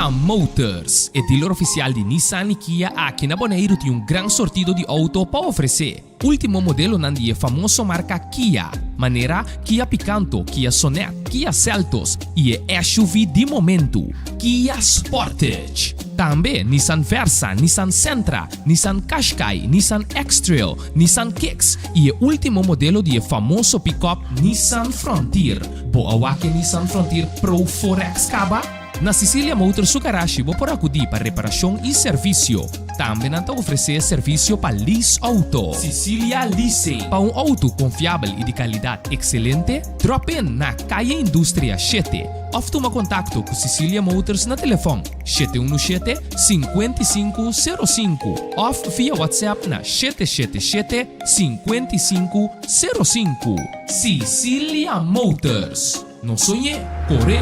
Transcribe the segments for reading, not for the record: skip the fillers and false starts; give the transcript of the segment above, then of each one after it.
Cecilia Motors, e dealer oficial di Nissan y Kia aki na Boneiru tin un gran sortido di auto pa ofrece. Ultimo modelonan di e famoso marca Kia, manera Kia Picanto, Kia Sonet, Kia Seltos y e SUV di momento, Kia Sportage. Tambe Nissan Versa, Nissan Sentra, Nissan Qashqai, Nissan X-Trail, Nissan Kicks y e ultimo modelo di e famoso pick-up Nissan Frontier. Bo a wak e Nissan Frontier Pro 4X caba? Na Cecilia Motors su garashi bo por acudi pa reparacion y servicio. Tambe nan ta ofrece servicio pa lease auto. Cecilia Leasing. Pa un auto confiabel y di calidad excelente, drop in na Calle Industria shete of tuma contacto cu Cecilia Motors na telefon 717 5505 of via WhatsApp na 777 5505. Cecilia Motors. No soñ'é, kor'é!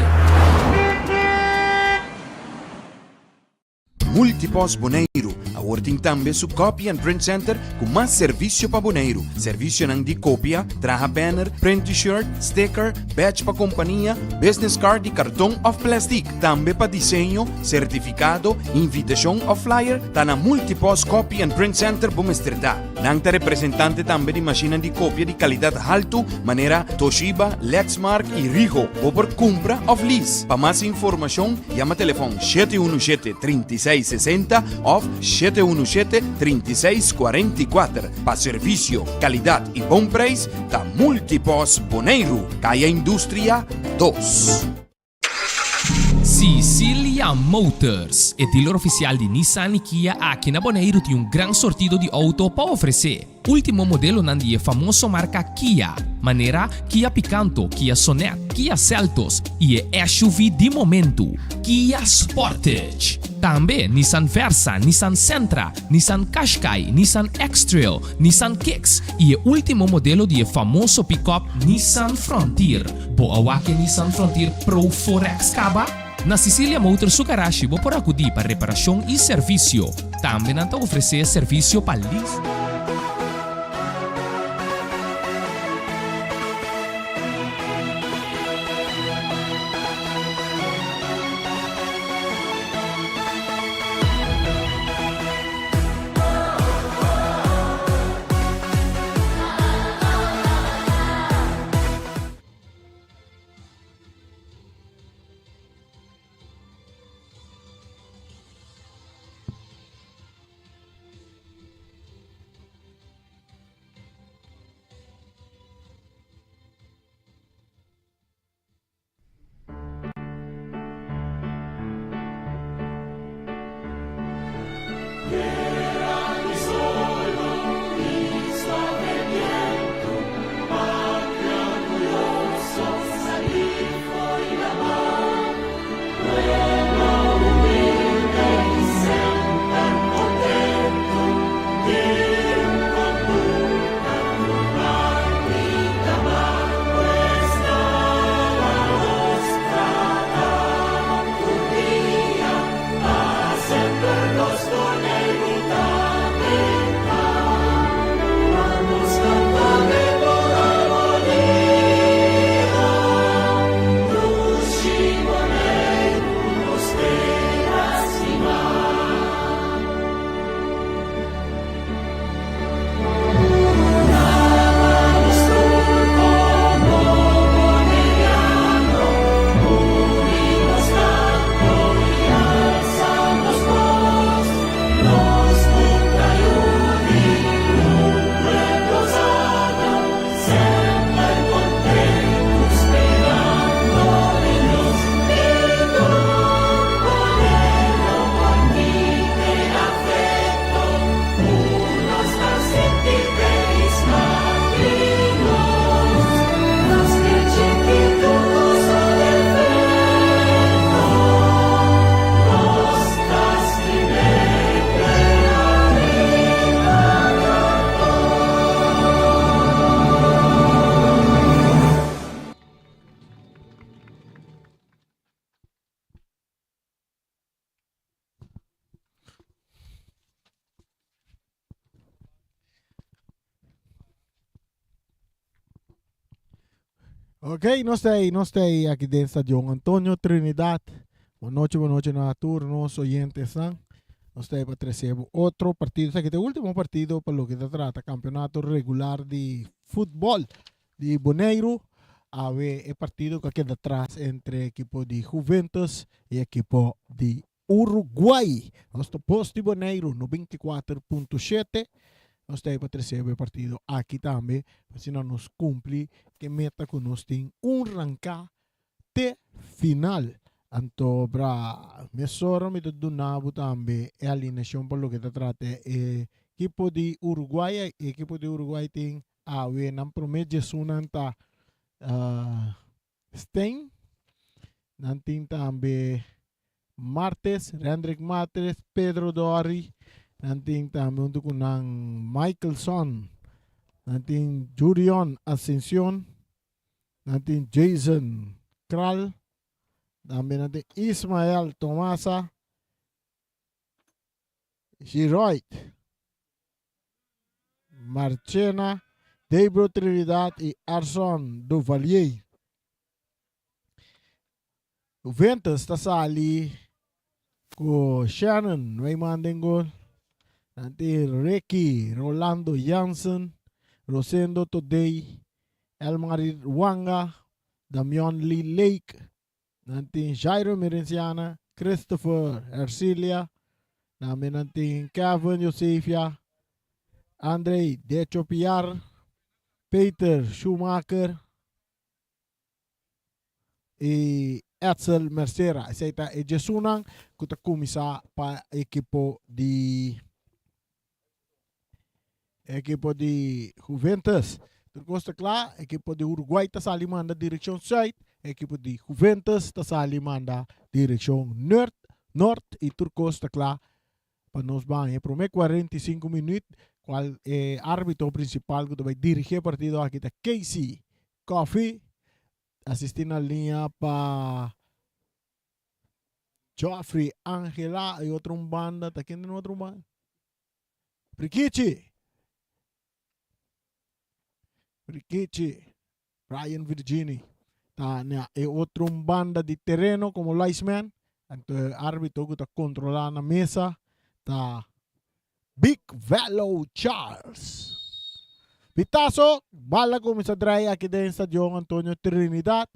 Multipost Boneiru awor tin tambe su Copy and Print Center ku mas servisio pa Boneiru. Servisionan di kopia, traha banner, print t-shirt, sticker, badge pa kompania, business card di karton òf plèstik. Tambe pa diseño, sertifikado, invitashon òf flyer ta na Multipost Copy and Print Center bo mester ta. Nan ta representante tambe di mashinnan di kopia di kalidat haltu manera Toshiba, Lexmark i Ricoh. Bo por kumpra òf lease. Pa mas informashon yama telefòn 717 36 60 òf 717 36 44. Pa servisio, kalidat i bon preis ta Multipos Boneiru, Kaya Industria dos. Cicilia Motors, e dealer oficial di Nissan y Kia aki na Boneiru tin un gran sortido di auto pa ofrece. Ultimo modelonan di e famoso marca Kia, manera Kia Picanto, Kia Sonet, Kia Seltos y e SUV di momento, Kia Sportage. Tambe Nissan Versa, Nissan Sentra, Nissan Qashqai, Nissan X-Trail, Nissan Kicks y e ultimo modelo di e famoso pick-up Nissan Frontier. Bo a wak e Nissan Frontier Pro 4X caba? Na Cicilia Motors su garashi bo por acudi pa reparacion y servicio. Tambe nan ta ofrece servicio pa lease. Ok, nos ta ahí, nos ta ahí aquí den Stadion Antonio Trinidad. Bon nochi, bon nochi na tur nos oyentenan. Nos ta pa trese otro partido. Esaki ta e último partido pa loke ta trata kampeonato regular di futbòl di Boneiru. Awe e partido ku a keda atras entre ekipo di Juventus i ekipo di Uruguay. Nos ta Bos di Boneiru 94.7. Nos ta pa trese e partido aki tambe. Asina nos kumpli ku e meta ku nos tin un ranká te final. Anto bra mesora mi ta duna bo tambe e alineacion pa loke ta trata e ekipo di Uruguay. E ekipo di Uruguay tin awe nan prome djesunnan ta uh, Stein. Nan tin tambe Martes, Rendrick Martes, Pedro Dori. Nan tin tambe huntu ku nan Michaelson. Nan tin Jurion Ascension. Nan tin Jason Kral. Tambe nan tin Ismael Tomasa. Giroid. Marchena, Debro Trinidad y Arson Duvalier. Juventus ta sali ku Shannon Weyman den gol. Nan tin Ricky Rolando Jansen, Rosendo Todey, Elmar Wanga, Damion Lee Lake. Nan tin Jairo Merenciana, Christopher Ercilia. Tambe nan tin Kevin Josefia, Andrei Decho Piar, Peter Schumacher i Edsel Mercera. Esei ta e djesunnan ku ta kuminsá pa ekipo di ekipo di Juventus. Tur kos ta kla, ekipo di Uruguay ta sali manda direkshon sùit, ekipo di Juventus ta sali manda direkshon nort, nort i tur kos ta kla pa nos ban e prome 45 minuut cual e arbitro principal cu ta bay dirigi e partido aki ta Casey Coffey asisti na linea pa Geoffrey Angela y otro un banda ta ken den otro un banda Prikichi Prikichi Brian Virgini ta na e otro un banda di tereno como linesman. Anto e arbitro ku ta kontrolá na mesa ta Big Velo Charles. Pitazo, bala kuminsá drai aki den Stadion Antonio Trinidad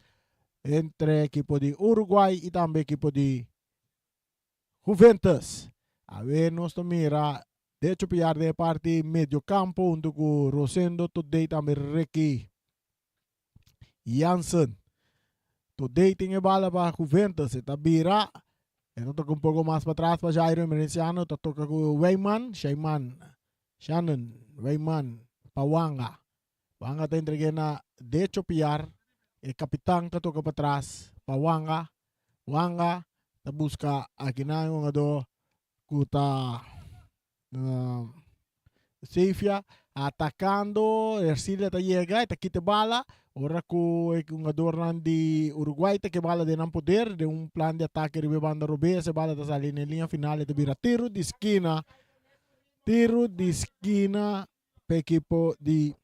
entre ekipo di Uruguay i tambe ekipo di Juventus. Awe nos ta mira Decho Piar den e parti medio campo hunto cu Rosendo Todey tambe Ricky Jansen. Todey tin e bala pa Juventus. E ta bira. E ta toca un poco mas pa tras pa Jairo Emerenciano. Ta toca cu Weyman. Shayman. Shannon. Weyman. Pa Wanga. Wanga ta entregue na Decho Piar. E capitan ta toca pa tras pa Wanga. Wanga ta busca akinan un hungador cu ta Sefia atacando Ercilia ta yega e ta kita e bala ora cu e hungadornan di Uruguay ta ke bala den nan poder den un plan di atake riba e banda robes e bala ta sali na e linea final e ta bira tiro di skina tiro di skina pa ekipo di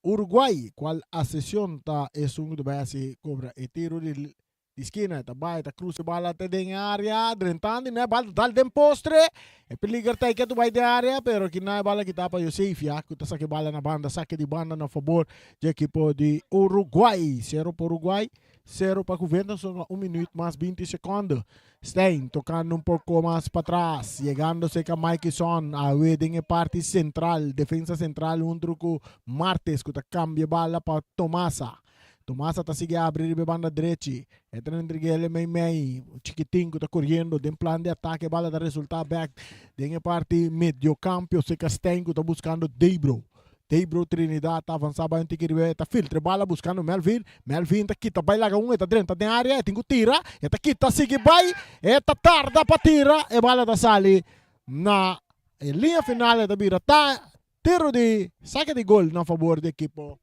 Uruguay, cual ascesion ta esun cu ta bay haci cobra e tiro di di skina, ta bay ta cruza e bala te den area, drentando y na e bala ta dal den postre, e peliger ta ke tu bay den area, pero kina e bala kita pa Josefia cu ta saca e bala na banda, saque di banda na fabor di ekipo di Uruguay, cero pa Uruguay, cero pa Juventus, son un minuut mas 20 secondo. Stein tocando un poco mas patras, yegando cerca Maikison, awe den e parti central, defensa central hunto cu Martes cu ta cambia bala pa Tomasa. Tomasa ta sigui abri riba e banda drechi. E ta entregele mei mei, Chiquitin cu ta coriendo den plan di atake, bala ta resulta back den e parti mediocampio cerca Stein cu ta buscando Debro. Debro Trinidad ta avansa bai un tiki riba e ta filtra e bala buscando Melvin. Melvin ta kita bai laga un e ta drenta den area e tin cu tira e ta kita sigui bai e ta tarda pa tira e bala ta sali na e linea final e ta bira ta tiro di sake di gol na fabor di ekipo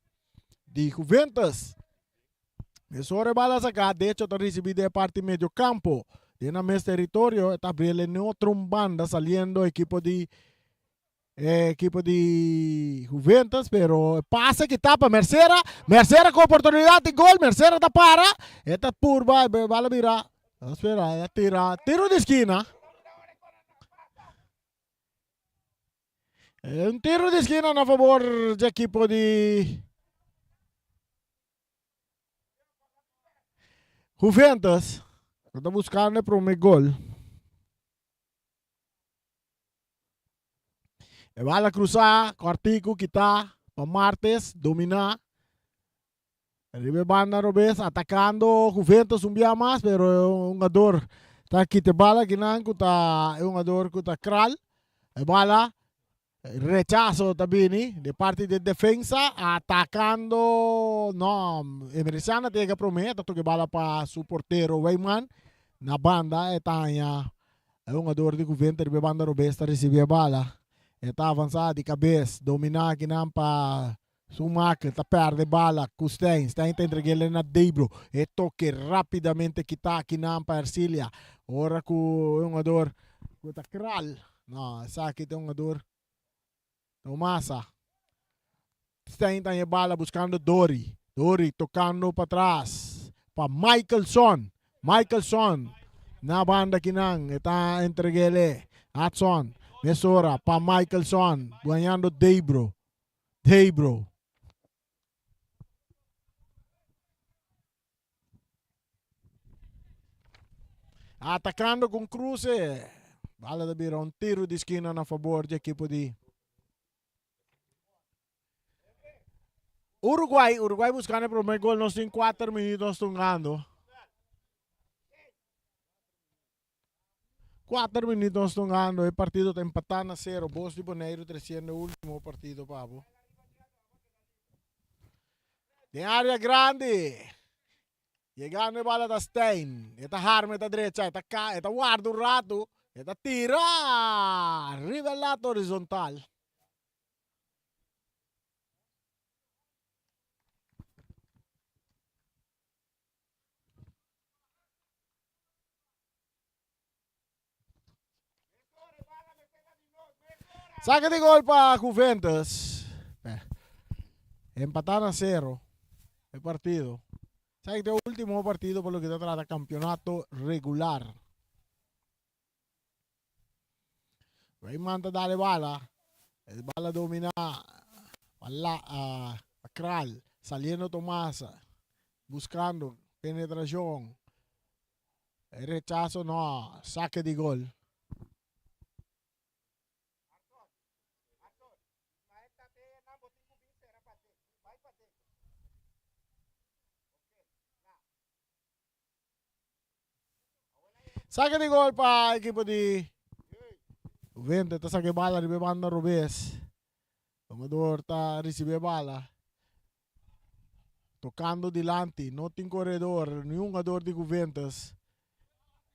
di Juventus. Mesora e bala saca Decho ta ricibi den e parti medio campo den nan mes territorio e ta abriel e otro un banda saliendo ekipo di E equipo di Juventus, pero pase que tapa Mercera. Mercera con oportunidad de gol. Mercera ta para. E ta purba, bala bira. Spera, a tira tiro di skina. Un tiro di skina na favor di ekipo di Juventus. Ta buscando e prome gol. E bala cruza, cortico, kita pa Martes, domina. Riba e banda robes atacando Juventus un bia mas pero e hungador ta kita e bala kinan cu ta e hungador cu ta Kral. E bala rechazo ta bini di parti di defensa atacando no Emereciano ta yega prome ta toca e bala pa su portero Weyman na banda e ta haña e hungador di Juventus riba e banda robes ta ricibi e bala e ta avansa di cabes domina kinan pa Schumacher ta perde bala ku Stein. Stein ta entreg'el na Debro. E toke rapidamente kita akinan pa Ercilia. Ora ku e hungador ku ta Kral. No, esaki ta e hungador Tomasa. Stein ta haña e bala buskando Dori. Dori tokando patras pa Michelson. Michelson na banda kinan e ta entreg'el e Hudson. Mesora pa Michelson gañando Debro. Hey bro. Atacando con cruce. Bala ta bira un tiro di esquina na favor di equipo di Uruguay. Uruguay buscando el primer gol. Nos tin 4 minutos tungando. Kuater minuut nos tungando e partido ta empatá na sero. Bos di Boneiru tresiendo e último partido pa bo. Den área grandi. Yegando e bala ta Stein. E ta harma, e ta drecha, e ta ka, e ta warda un ratu. E ta tira riba e lata horizontal. Saca di gol pa Juventus. Empatá na cero e partido. Saca di último partido pa loke ta trata campeonato regular. Rayman ta dale bala. E bala domina pa la, pa Kral. Saliendo Tomasa. Buscando penetracion. E rechazo no. Saque di gol. Saque di gol pa equipo di Juventus. Ta saque bala riba e banda robes. Tomador ta recibe e bala. Tocando dilanti. No tin corredor. Ni un jugador di Juventus.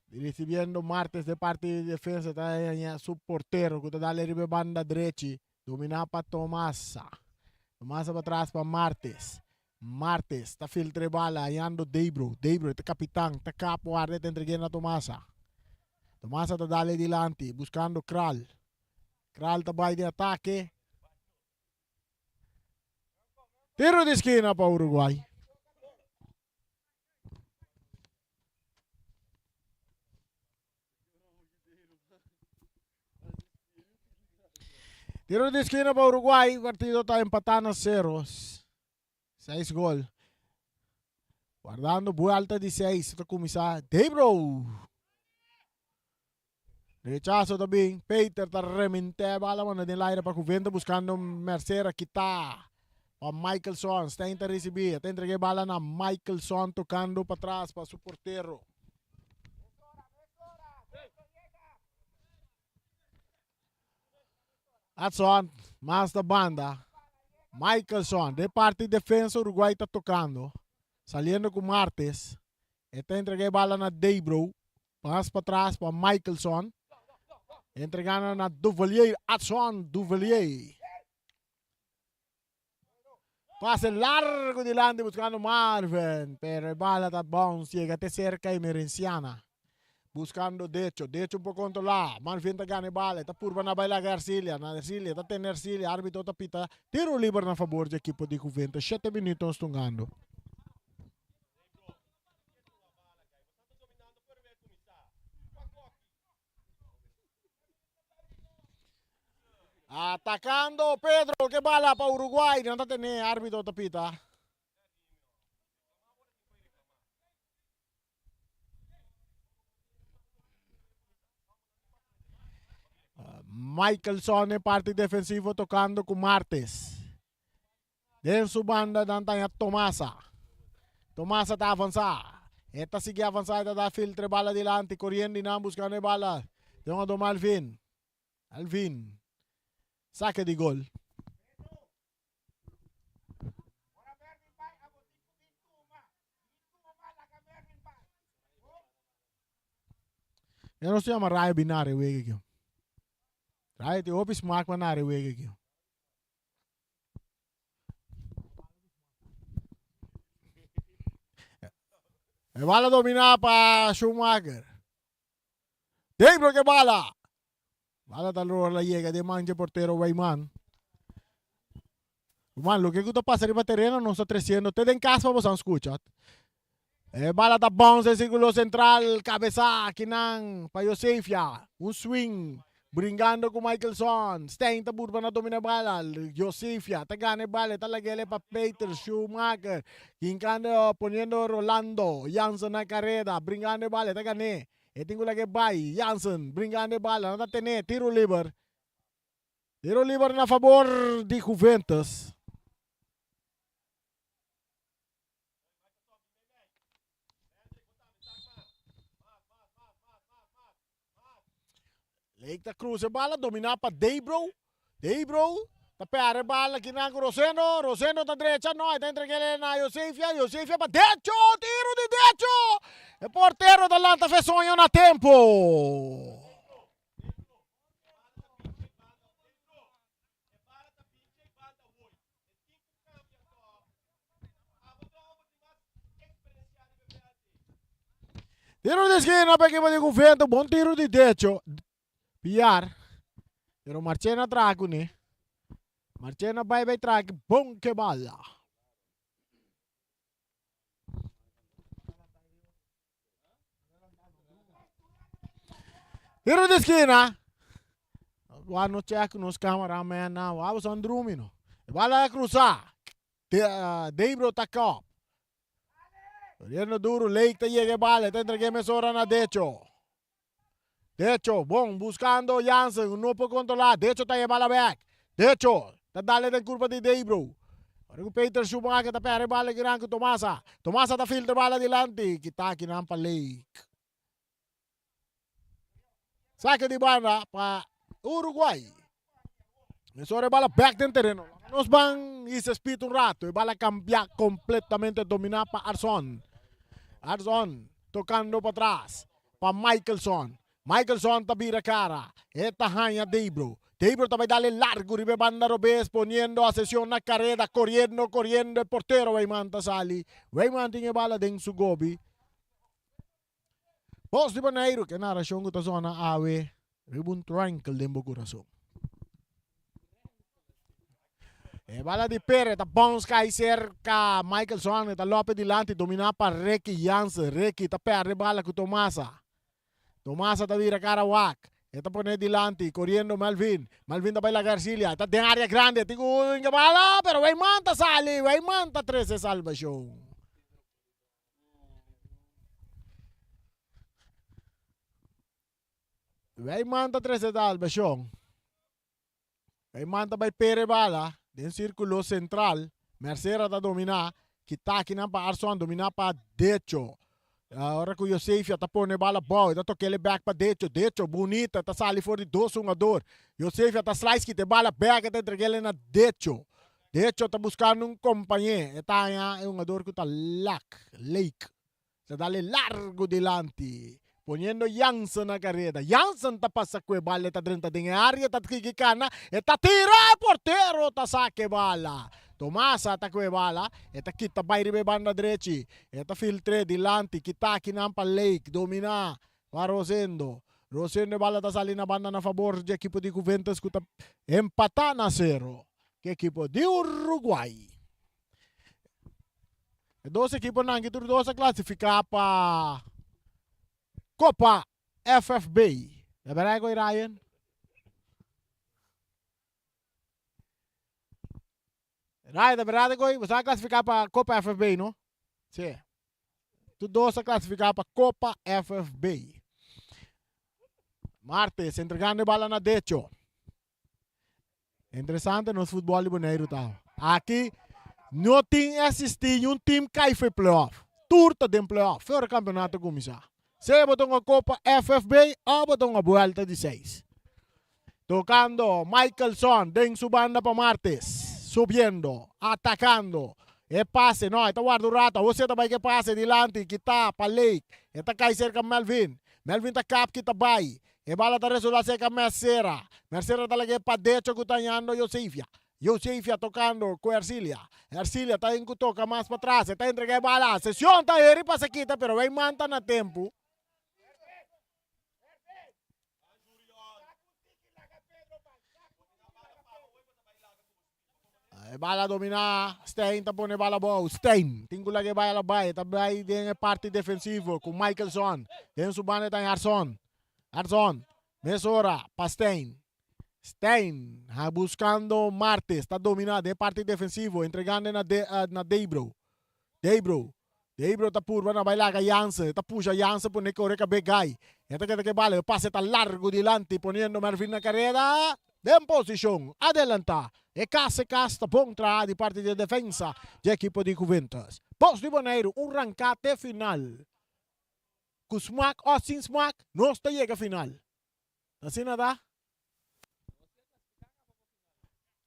Recibiendo Martes de parte di defensa. Ta haña su portero cu ta dale riba e banda drechi. Domina pa Tomasa. Tomasa pa tras pa Martes. Martes ta filtra e bala hañando Debro. Debro e ta kapitan, ta kap warda e ta entreg'é na Tomasa. Tomasa ta dal e dilanti buskando Kral. Kral ta bai den atake. Tiro di skina pa Uruguay. Tiro di esquina pa Uruguay, partido ta empatá na ceros. Seis gol. Guardando vuelta di seis, ta kuminsá Debro. Rechazo ta bin, Peter ta rement'é bala manda den laire pa Juventa buscando Mercera kita pa Michelson. Stein ta ricibi, ta entrega e bala na Michelson tocando patras pa su portero. Adson, mas da banda. Michelson, de parte defensa Uruguay ta tocando. Saliendo cu Martes. E ta entrega e bala na Debro. Mas patras pa Michelson. Entregando na Duvalier. Adson Duvalier. Pase largo dilanti buscando Marvin, pero e bala ta bounce, llega te cerca Emerenciana. Buscando Decho, Decho un poco controla, Marvin ta gana e bala, ta purba na baila Ercilia, na Ercilia, ta tene Ercilia, arbitro ta pita tiro liber na favor di equipo di Juventus, 7 minutos tungando. Atacando Pedro ke bala pa Uruguay. Nan ta tene arbitro ta pita. Michelson en parti defensivo tocando cu Martes. Den su banda nan ta Tomasa. Tomasa ta avansa. E ta sigui avansa e ta da filtre bala dilanti coriendo y nan buscando e bala. Den un Alvin. Alvin. Saque di gol. Ya nos llama Rayo Binario wega aquí. Rayo te hopi smaak pa nare wega aquí. E bala domina pa Schumacher. Dentro ke bala. Bala ta logra yega den man dje portero Weyman. Ruman, loke ku ta pasa riba tereno nos ta tresiendo te den kas pa bosan skucha. E bala ta bounce den sirkulo sentral, kabesa kinan pa Josefia. Un swing, bringando ku Michelson. Stein ta burba na domina e bala. Josefia ta gana e bala, e ta lag'el pa Peter Schumacher. Hinkando, poniendo Rolando Jansen na kareda, bringando e bala, e ta gan'é. E tin ku lag'é bai. Jansen bringando e bala, nan ta ten'é. Tiro liber. Tiro liber na fabor di Juventus. Lake ta cruza e bala, domina pa Debro. Debro ta perde e bala kinan ku Rosendo. Rosendo ta drecha, no, e ta entreg'é na Josefia. Josefia pa Decho, tiro di Decho! E portero ta lanta fe soño na tempo. Tiro di esquina pa equipo di Juventus. Bon tiro di Decho. Piar. Pero Marchena traha kuné. Marchena bai bai traha bon ke bala. Tiro di esquina. Wa no check nos cameraman na. Wa son drumi no. Bala a cruza. Debro ta kop. Corriendo duro, Lake ta llega e bala, ta entrega mesora na Decho. Decho, bon, buscando Jansen, no por controlar. Decho ta bala back. Decho, ta dale den curva di Debro. Ora ku Peter Schumacher ta perde bala kinan ku Tomasa. Tomasa ta filtra bala dilanti, kita kinan pa Lake. Saque di banda pa Uruguay. Mesora e bala back den terreno. Nos ban hisa speed un rato. E bala cambia completamente dominá pa Arson. Arson tocando pa tras pa Michelson. Michelson ta bira cara. E ta haña Debro. Debro ta bai dale largo riba e banda robes poniendo a sesión na careda. Corriendo, corriendo. E portero Weyman ta sali. Weyman tin e bala den su gobi. Bos di Boneiru, ke narashon ku ta sona awe riba un trankel den bo kurason. E bala di Pere ta bounce kai serka Michelson, e ta lope dilanti, dominá pa Ricky Jansen. Ricky ta perde bala ku Tomasa. Tomasa ta bira kara wak. E ta pone dilanti, koriendo Melvin. Melvin ta bai laga Ercilia. E ta den área grande. Tin ku hinka bala, pero Weyman ta sali. Weyman ta trese salbashon. Wij man ta trese salbashon. Wij man ta bai pere bala den sirkulo sentral. Mercera ta dominá. Kita akinan pa Arson, dominá pa Decho. Ora ku Josefia ta pone bala bou, e ta tok'é bek pa Decho. Decho bunita ta sali for di dos hungador. Josefia ta slice kita e bala bek, e ta entreg'é na Decho. Decho ta buskando un kompañé. E ta haña e hungador ku ta Lak, Lake. Ta dal e largu dilanti, poniendo Jansen na kareda. Jansen ta pasa ku e bala, e ta drenta den e área, ta triki kana, e ta tira, e portero ta saka e bala. Tomasa ta ku e bala, e ta kita bai riba e banda drechi, e ta filtr'é dilanti, kita akinan pa Lake, dominá pa Rosendo. Rosendo e bala ta sali na banda na fabor dje ekipo di Juventus ku ta empatá na sero ku ekipo di Uruguay. E dos ekiponan aki tur dos a klasifiká pa Kopa FFB. Ta berdad ku Ryan? Rai, ta berdad ku boso a klasifiká pa Kopa FFB, no? Sí. Tur dos a klasifiká pa Kopa FFB. Martes, entregando e bala na Decho. Interesante nos futbol di Boneiru ta. Aki no tin existi un team kai for playoff. Tur ta den playoff. Voor campeonato kuminsá. Sea bo ta un Kopa FFB o bo ta un Vuelta di seis. Tocando Michelson den su banda pa Martes. Subiendo, atacando. E pase, no, e ta warda un rato. Awor si e ta bai ke pase dilanti, kita pa Lake. E ta kai serka Melvin. Melvin ta kap kita bai. E bala ta resulta serka Mercera. Mercera ta lag'é pa decho ku ta hañando Josefia. Josefia tokando ku Ercilia. Ercilia ta den ku toka mas patras. E ta entregá e bala. Sesion ta heri pasa kita pero Weyman ta na tempu. E bala dominá. Stein ta pone bala abou. Stein tin ku laga e bala bai. E ta bai den e parti defensivo ku Michelson. Den su banda ta Arson. Arson mesora pa Stein. Stein ha buskando Martes. Ta dominá den e parti defensivo entregando na de na Debro. Debro. Debro ta purba na bai laga Jansen. E ta pusha Jansen pone kore kab'é gai. E ta keda ku e bala. E pase ta largu dilanti poniendo Mervin na kareda. Den posishon adelantá. E kas e kas ta bon traha di parti di e defensa di ekipo di Juventus. Bos di Boneiru un ranká te final. Ku smak òf sin smak nos ta yega final. Ta asina ta?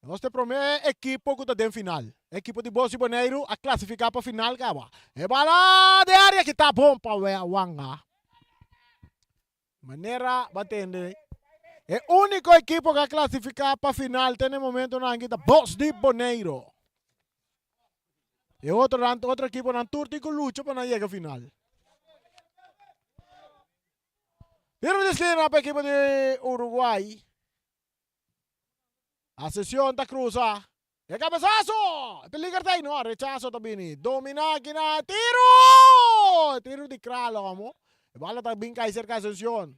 Nos ta e promé ekipo ku ta den final. E ekipo di Bos di Boneiru a klasifiká pa final kaba. E bala den área kita bon pa Wanga. Manera bo a tende, e úniko ekipo ku a klasifiká pa final te na e momentonan aki ta Bos di Boneiru. E otronan, otro ekiponan tur tin ku lucha pa nan yega final. Tiro di eskina pa ekipo di Uruguay. Ascension ta cruza. E cabezazo! E peliger ta no, rechazo ta bini. Domina aki na tiro! Tiro di Kralo amo. E bala ta bin kai cerca Ascension.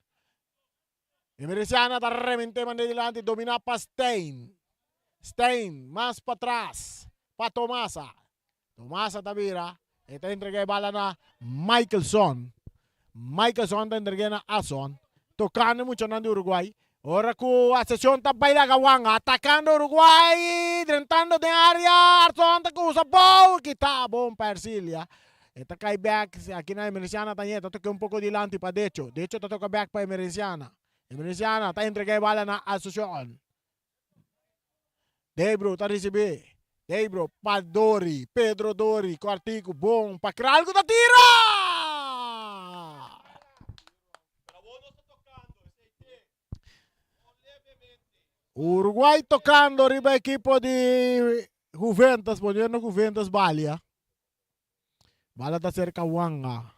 Emerenciana ta remente mande dilanti, domina pa Stein. Stein mas patras pa Tomasa. Tomasa ta bira, e ta entrega e bala na Michelson. Michelson ta entrega na Ason. Tocando e muchanan di Uruguay. Ora cu Ascension ta bay laga wanga, atacando Uruguay, drentando den area, Arson ta cruza bou, kita bon pa Ercilia. E ta cay bek, aki na Emerenciana ta ñe, ta toca un poco dilanti pa Decho. Decho ta toca bek pa Emerenciana. Emerenciana ta entrega e bala na Asocion. Debro ta risibí. Debro pa Dori. Pedro Dori kòrtiku bon pa Kral ku ta tira! Uruguay tokando riba ekipo di Juventus, poniendo Juventus balia. Bala ta serka Wanga.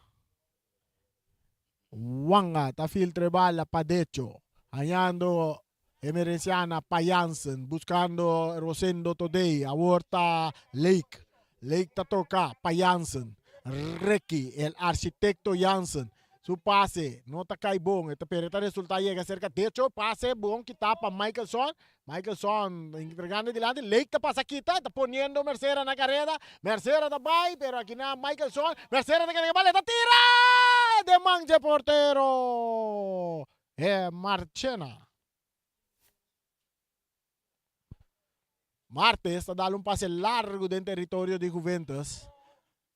Wanga ta filtra e bala pa decho. Hañando Emerenciana pa Jansen. Buscando Rosendo Todey. Awor ta Lake. Lake ta toca pa Jansen. Ricky, el architecto Jansen. Su pase no ta kai bon. E ta pero e ta resulta yega serka decho. Pase bon kita pa Michelson. Michelson entregando dilanti. Lake ta pasa kita. Ta poniendo Mercera na careda. Mercera ta bai pero aki na Michelson. Mercera ta keda bala. E ta tira! Den man dje portero. E Marchena. Martes ta dal un pase largo den territorio di Juventus.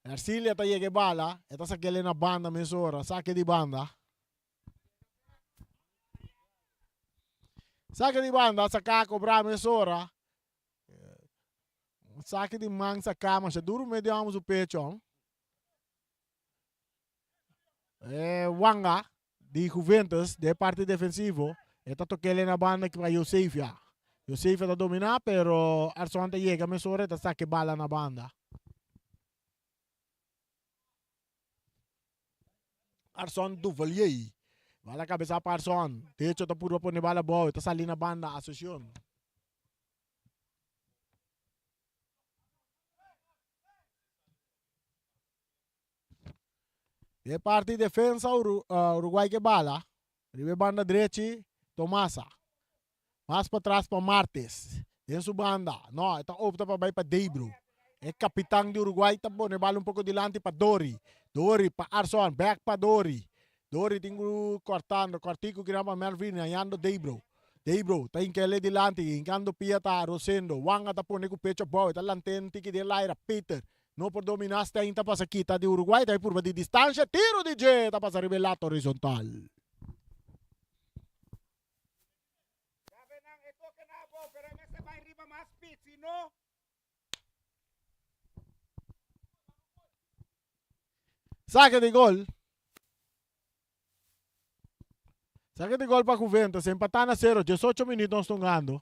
Ercilia ta yega e bala, e ta sak'el na banda mesora, sake di banda. Sake di banda, saka kobra mesora. Sake di man saka masha duro medio amo su pecho. E Wanga di Juventus den parti defensivo e ta tok'el na banda pa Josefia. Josefia ta domina pero Arson ta yega mesora e ta saka e bala na banda. Arson Duvalier. Bala kabesa pa Arson. Decho ta purba pone bala abou e ta sali na banda Asocion. E parti defensa Uruguay ke bala. Riba e banda drechi Tomasa. Mas patras pa Martes. Den su banda. No, e ta opta pa bai pa Debro. E kapitan di Uruguay ta pone bal un poko dilanti pa Dori. Dori pa Arson, bek pa Dori. Dori tin ku kortando, kortiku kina pa Melvin, hañando Debro. Debro ta hinkele dilanti, hinkando pia ta Rosendo. Wanga ta pone ku pecho abou, e ta lant'é un tiki den laira. Peter no por dominá, Stein ta pasa kita di Uruguay, ta e purba di distansha, tiro di dje ta pasa riba e lata horizontal. Gabenan e toke na abou pero e mester bai riba mas speed si no. Sake di gol. Sake di gol pa Juventus. Empatá na sero. 18 minuut nos tungando.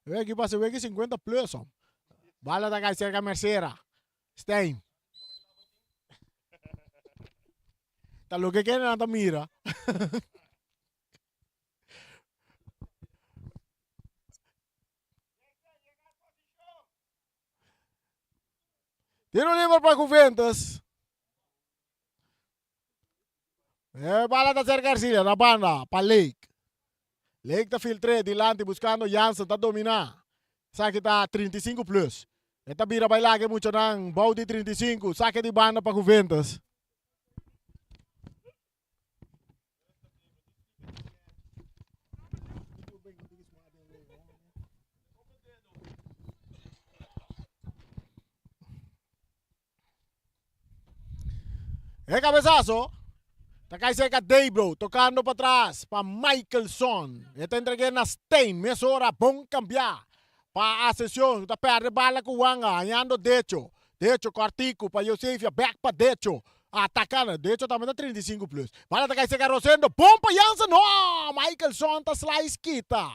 Weki pasa weki 50 plus om. Bala ta kai cerca Mercera. Stein. Ta loke kende nan ta mira. Tiro liber pa Juventus. E bala ta cerca Ercilia na banda pa Lake. Lake ta filtré dilanti buscando Jansen ta domina. Esaki ta 35 plus. E ta bira bai laga e muchanan bou di 35. Sake di banda pa Juventus. E cabezazo ta cai cerca Debro, tocando pa tras pa Michelson. E ta entregué na Stein, mesora bon cambia pa Ascension, ta perde bala cu Wanga, hañando Decho. Decho cortico pa Josefia, back pa Decho. Atacando, Decho tambe ta 35 plus. Bala ta cai cerca Rosendo, bon pa Jansen, no! Michelson ta slice kita.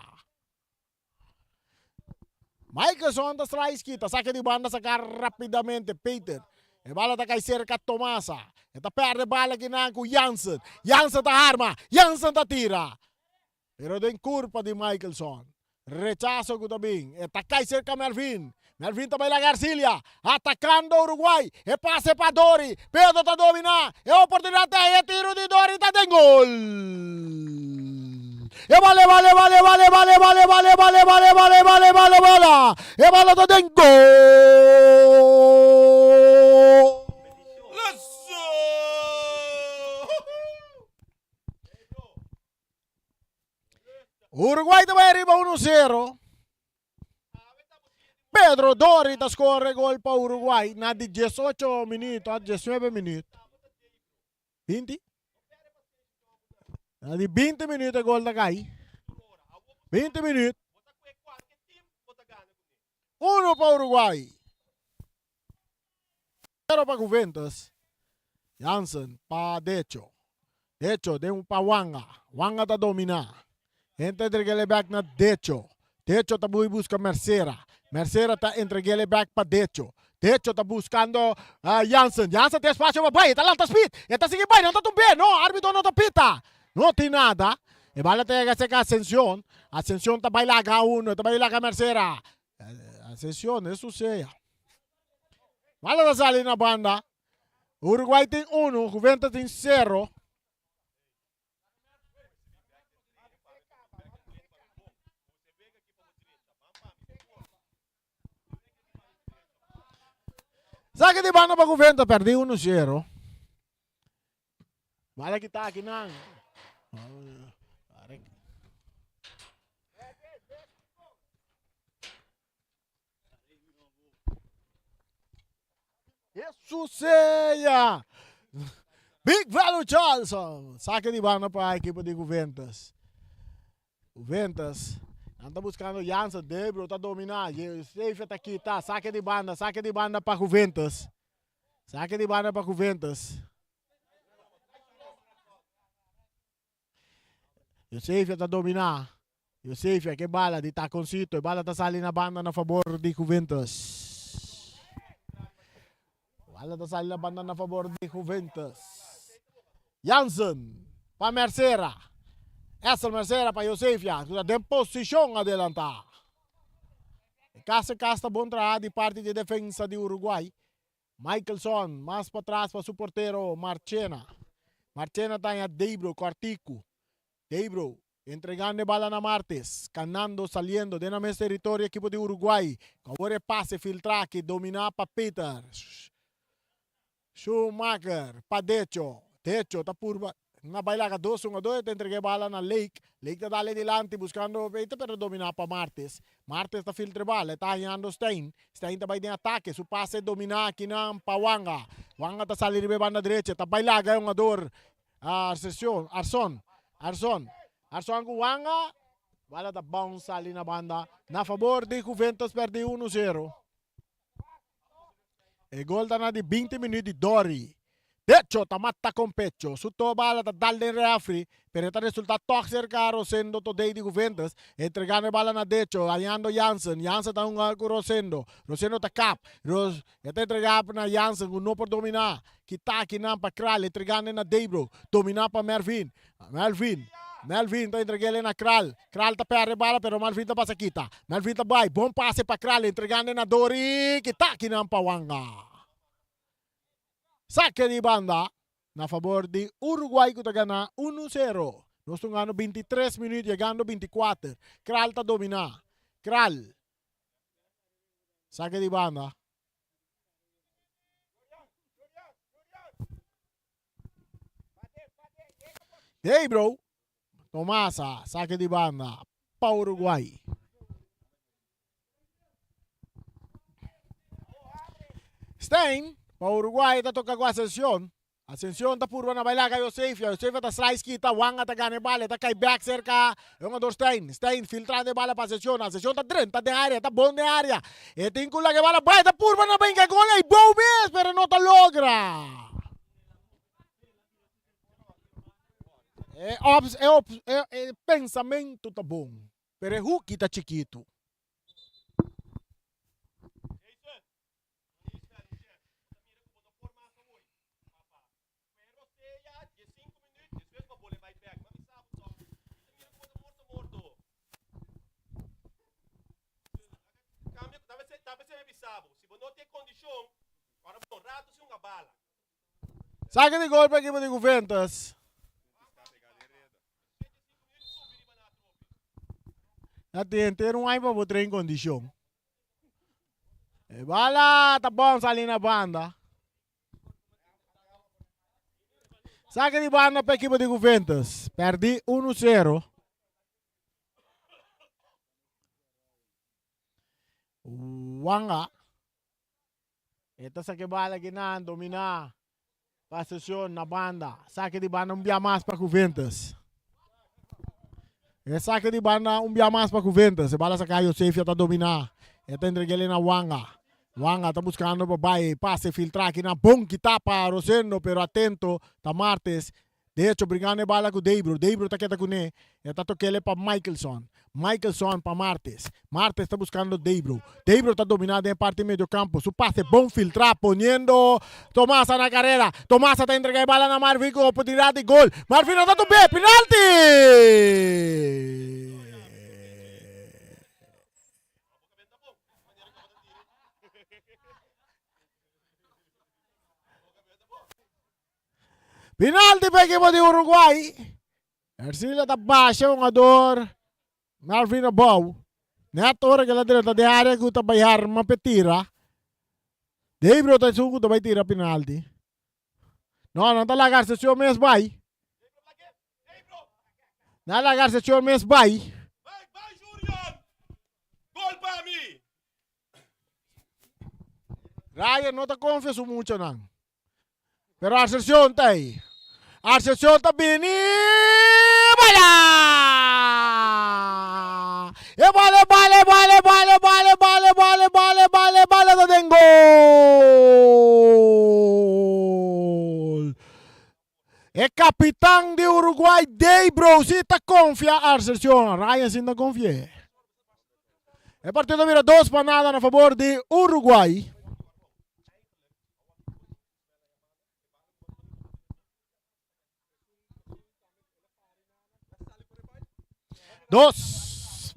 Michelson ta slice kita, sake di banda saka rapidamente Peter. E bala ta kai serka Tomasa. E ta perde bala kinan ku Jansen. Jansen ta harma, Jansen ta tira. Pero den kurpa di Michelson. Rechaso ku ta bin. E ta kai serka Melvin. Melvin ta bai laga Arcilia. Atakando Uruguay. E pase pa Dori. Pedro ta domina. E oportunidad ta e tiro di Dori ta den gol. E bala, e bala, e bala, e bala, e bala, e bala, e bala, e bala, e bala, e bala, e bala, e bala, e bala. E bala ta den gol. Uruguay ta bai ariba 1-0. Pedro Dori ta score gol pa Uruguay na di 18 minuut a 19 minuut. 20? Na di 20 minuut e gol ta kai. 20 minuut. Uno pa Uruguay. Zero pa Juventus. Jansen pa Decho. Decho den pa Wanga. Wanga ta domina. Entra entregele back na Decho. Decho ta bui busca Mercera. Mercera ta entregele back pa Decho. Decho ta buscando uh, Jansen. Jansen tin espacio pa bai. E ta lanta speed. E ta sigui bai. Nan ta tumbe. No, arbitro no ta pita. No tin nada. E bala ta yega cerca Ascension. Ascension ta bai laga uno. E ta bai laga Mercera. Ascension, eso sea. Bala ta sali na banda. Uruguay tin uno, Juventus tin cero. Saque di banda pa Juventus, perdi 1-0. Bala kita aki nan. Jesus sea! Big Value Charlson. Saque di banda pa equipo di Juventus. Juventus. Nan ta buscando Jansen. Debro ta domina. Sefe ta kita. Saque di banda. Saque di banda pa Juventus. Saque di banda pa Juventus. Josefia ta dominá. Josefia ke bala di takoncito. E bala ta sali na banda na fabor di Juventus. Bala ta sali na banda na fabor di Juventus. Jansen pa Mercera. Essel Mercera pa Josefia. Ku ta den posishon adelantá. E kas e kas ta bon traha di parti di defensa di Uruguay. Michelson mas patras pa su portero Marchena. Marchena ta haña Debro kòrtiku. Debro entregando e bala na Martes, kanando saliendo den nan mes teritorio ekipo di Uruguay. Ku awor e pase filtra aki domina pa Peter Schumacher pa Decho. Decho ta purba na bai laga dos hungador e ta entrega e bala na Lake. Lake ta dale dilanti buscando Peter pero domina pa Martes. Martes ta filtra e bala e ta hañando Stein. Stein ta bai den atake su pase domina akinan pa Wanga. Wanga ta sali riba e banda derecha ta bai laga e hungador Arcesion, Arson, Arson, Arson ku Wanga. Bala ta bounce sali na banda na fabor di Juventus perdi uno zero. E gol ta na di 20 minuut di Dori. Decho ta mata con pecho. Su to bala ta dal den refri, pero e ta resulta toch cerca Rosendo Todey di Juventus. Entregando e bala na Decho, hañando Jansen. Jansen ta hunga cu Rosendo. Rosendo ta kap. Ros e ta entrega na Jansen cu no por domina. Kita akinan pa Kral, entregando na Debro. Domina pa Mervin. Melvin. Melvin ta entreg'el na Kral. Kral ta perde bala pero Melvin ta pasa kita. Melvin ta bai. Bon pase pa Kral entregando na Dori. Kita akinan pa Wanga. Sake di banda na fabor di Uruguay ku ta gana unu sero. Nos ta hungando 23 minuut yegando 24. Kral ta domina. Kral. Sake di banda. Hey bro, Tomasa, saque di banda pa Uruguay. Stein pa Uruguay ta toca cu Ascension. Ascension ta purba na baila ka Josefia. Josefia ta slice kita. Wanga ta gana e bala. E ta kai back serka e hungador Stein. Stein filtrando e bala pa Ascension. Ascension ta drenta den area. Ta bon den area. E tin ku laga e bala bai. Ta purba na benga gol. Ei bou mes pero no ta logra. E ops, e ops, e, e pensamento ta bon. Pero e huki ta chikitu. Saque di gol pa ekipo di Juventus. Na tin henter un aña pa bo train kondishon. E bala ta bon sali na banda. Saque di banda pa ekipo di Juventus. Perdi 1-0. Wanga. E ta saque bala kinan, domina. Posesión na banda. Saque di banda un bia mas pa Juventus. E saque di banda un bia mas pa Juventus. E bala saca Josefia ta domina. E ta entregele na Wanga. Wanga ta buscando pa bai. Pase filtra aki na bon kita pa Rosendo. Pero atento ta Martes. De hecho, bringando e bala ku Debro. Debro ta keda kuné. E ta tokele pa Michelson. Michelson pa Martes. Martes ta buscando Debro. Debro ta dominá den e parti medio campo. Su pase bon filtrá poniendo Tomasa na carrera. Tomasa ta entrega e bala na Marvin ku oportunidad di gol. Marvin no ta tumb'é. Penalti! Penalti pa ekipo di Uruguay. Ercilia ta basha hungador Melvin abou. Net ora ku el a drenta den area ku ta bai harma p'e tira. Debro ta esun ku ta bai tira penalti. No, nan ta laga Arcesio mes bai. Nan laga Arcesio mes bai. Bai, bai, Jurion! Gol pa mi! Ryan no ta konfia su muchanan. Pero Ascension ta ei. Ascension ta bini. Bala! E bala, e bala, e bala, e bala, e bala, e bala, e bala, e bala, e bala, e bala ta den gol! E kapitan di Uruguay, Debro, si ta konfia Ascension. Ryan sin ta konfi'é. E partido ta bira dos pa nada na fabor di Uruguay. Dos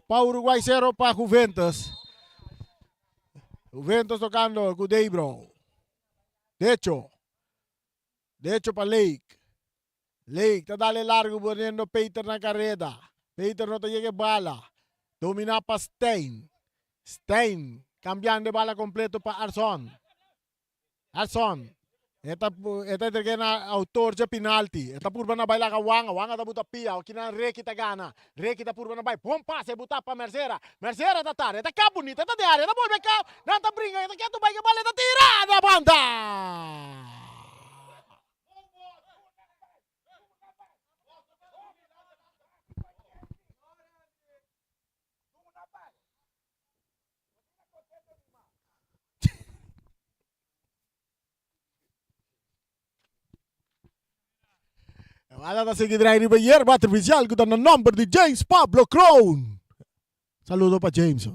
pa Uruguay, cero pa Juventus. Juventus tocando cu Debro. Decho. Decho pa Lake. Lake ta dale largu poniendo Peter na kareda. Peter no ta yega e bala. Dominá pa Stein. Stein kambiando e bala kompleto pa Arson. Arson e ta e ta entreg'é na outor dje pinalti. E ta purba na bai laga Wanga. Wanga ta buta pia. Okinan Ricky ta gana. Ricky ta purba na bai. Bon pase e buta pa Mercera. Mercera ta tarde. E ta kap bunita. E ta den área. E ta bolbe kap. Nan ta bringa. E ta ketu bai ke bala. E ta tira na banda. Bala ta sigui draai riba yerba artificial ku ta na nomber di James Pablo Kroon. Saludo pa James.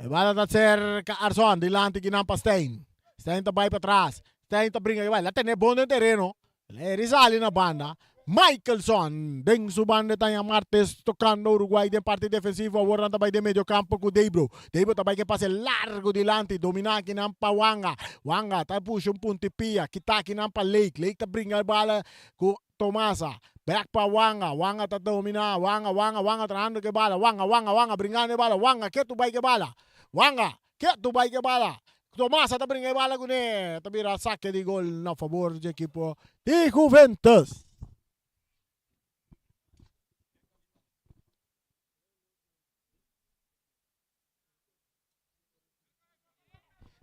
E bala ta cerca Arson dilanti kinan pa Stein. Stein ta bai patras. Stein ta bringa bai. La tene bon den tereno. Leri sali na banda. Michelson den su banda ta Martes tocando Uruguay den parti defensivo. Awor nan ta bai den medio campo cu Debro. Debro ta bai ke pase largo dilanti. Domina kinan pa Wanga. Wanga ta pusha un punti pia. Kita kinan pa Lake. Lake ta bringa e bala cu Tomasa. Back pa Wanga. Wanga ta domina. Wanga, Wanga, Wanga trahando ke bala. Wanga, Wanga, Wanga bringando e bala. Wanga ketu bai ke bala. Wanga ketu bai ke bala. Tomasa ta bringa e bala kuné. Ta bira sake di gol na fabor dje ekipo di Juventus.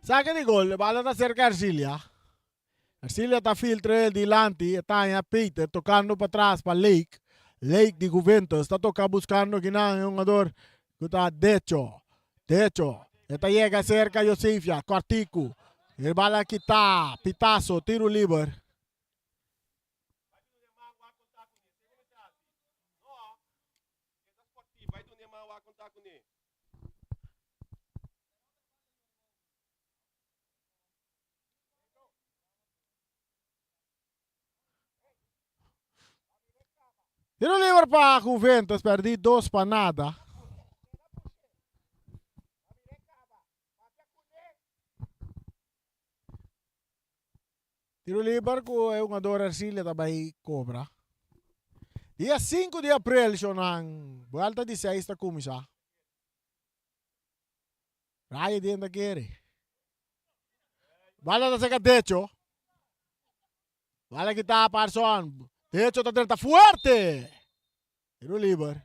Sake di gol, e bala ta serka Ercilia. Ercilia ta filtra el dilanti, e ta haña Peter tokando patras pa Lake. Lake di Juventus ta toka buskando kinan e hungador ku ta Decho. Decho, e ta yega serka Josefia, kòrtiku. E bala kita, pitaso, tiru liber. Tiro liber pa Juventus, perdí dos pa nada. Tiro liber ku e hungador Ercilia ta bai kobra. Dia 5 di aprel, shonan, buelta di 6 ta kuminsá. Rayo di ta kere. Bala ta seka Decho. Bala kita Parson. Decho ta drenta fuerte. Tiro liber.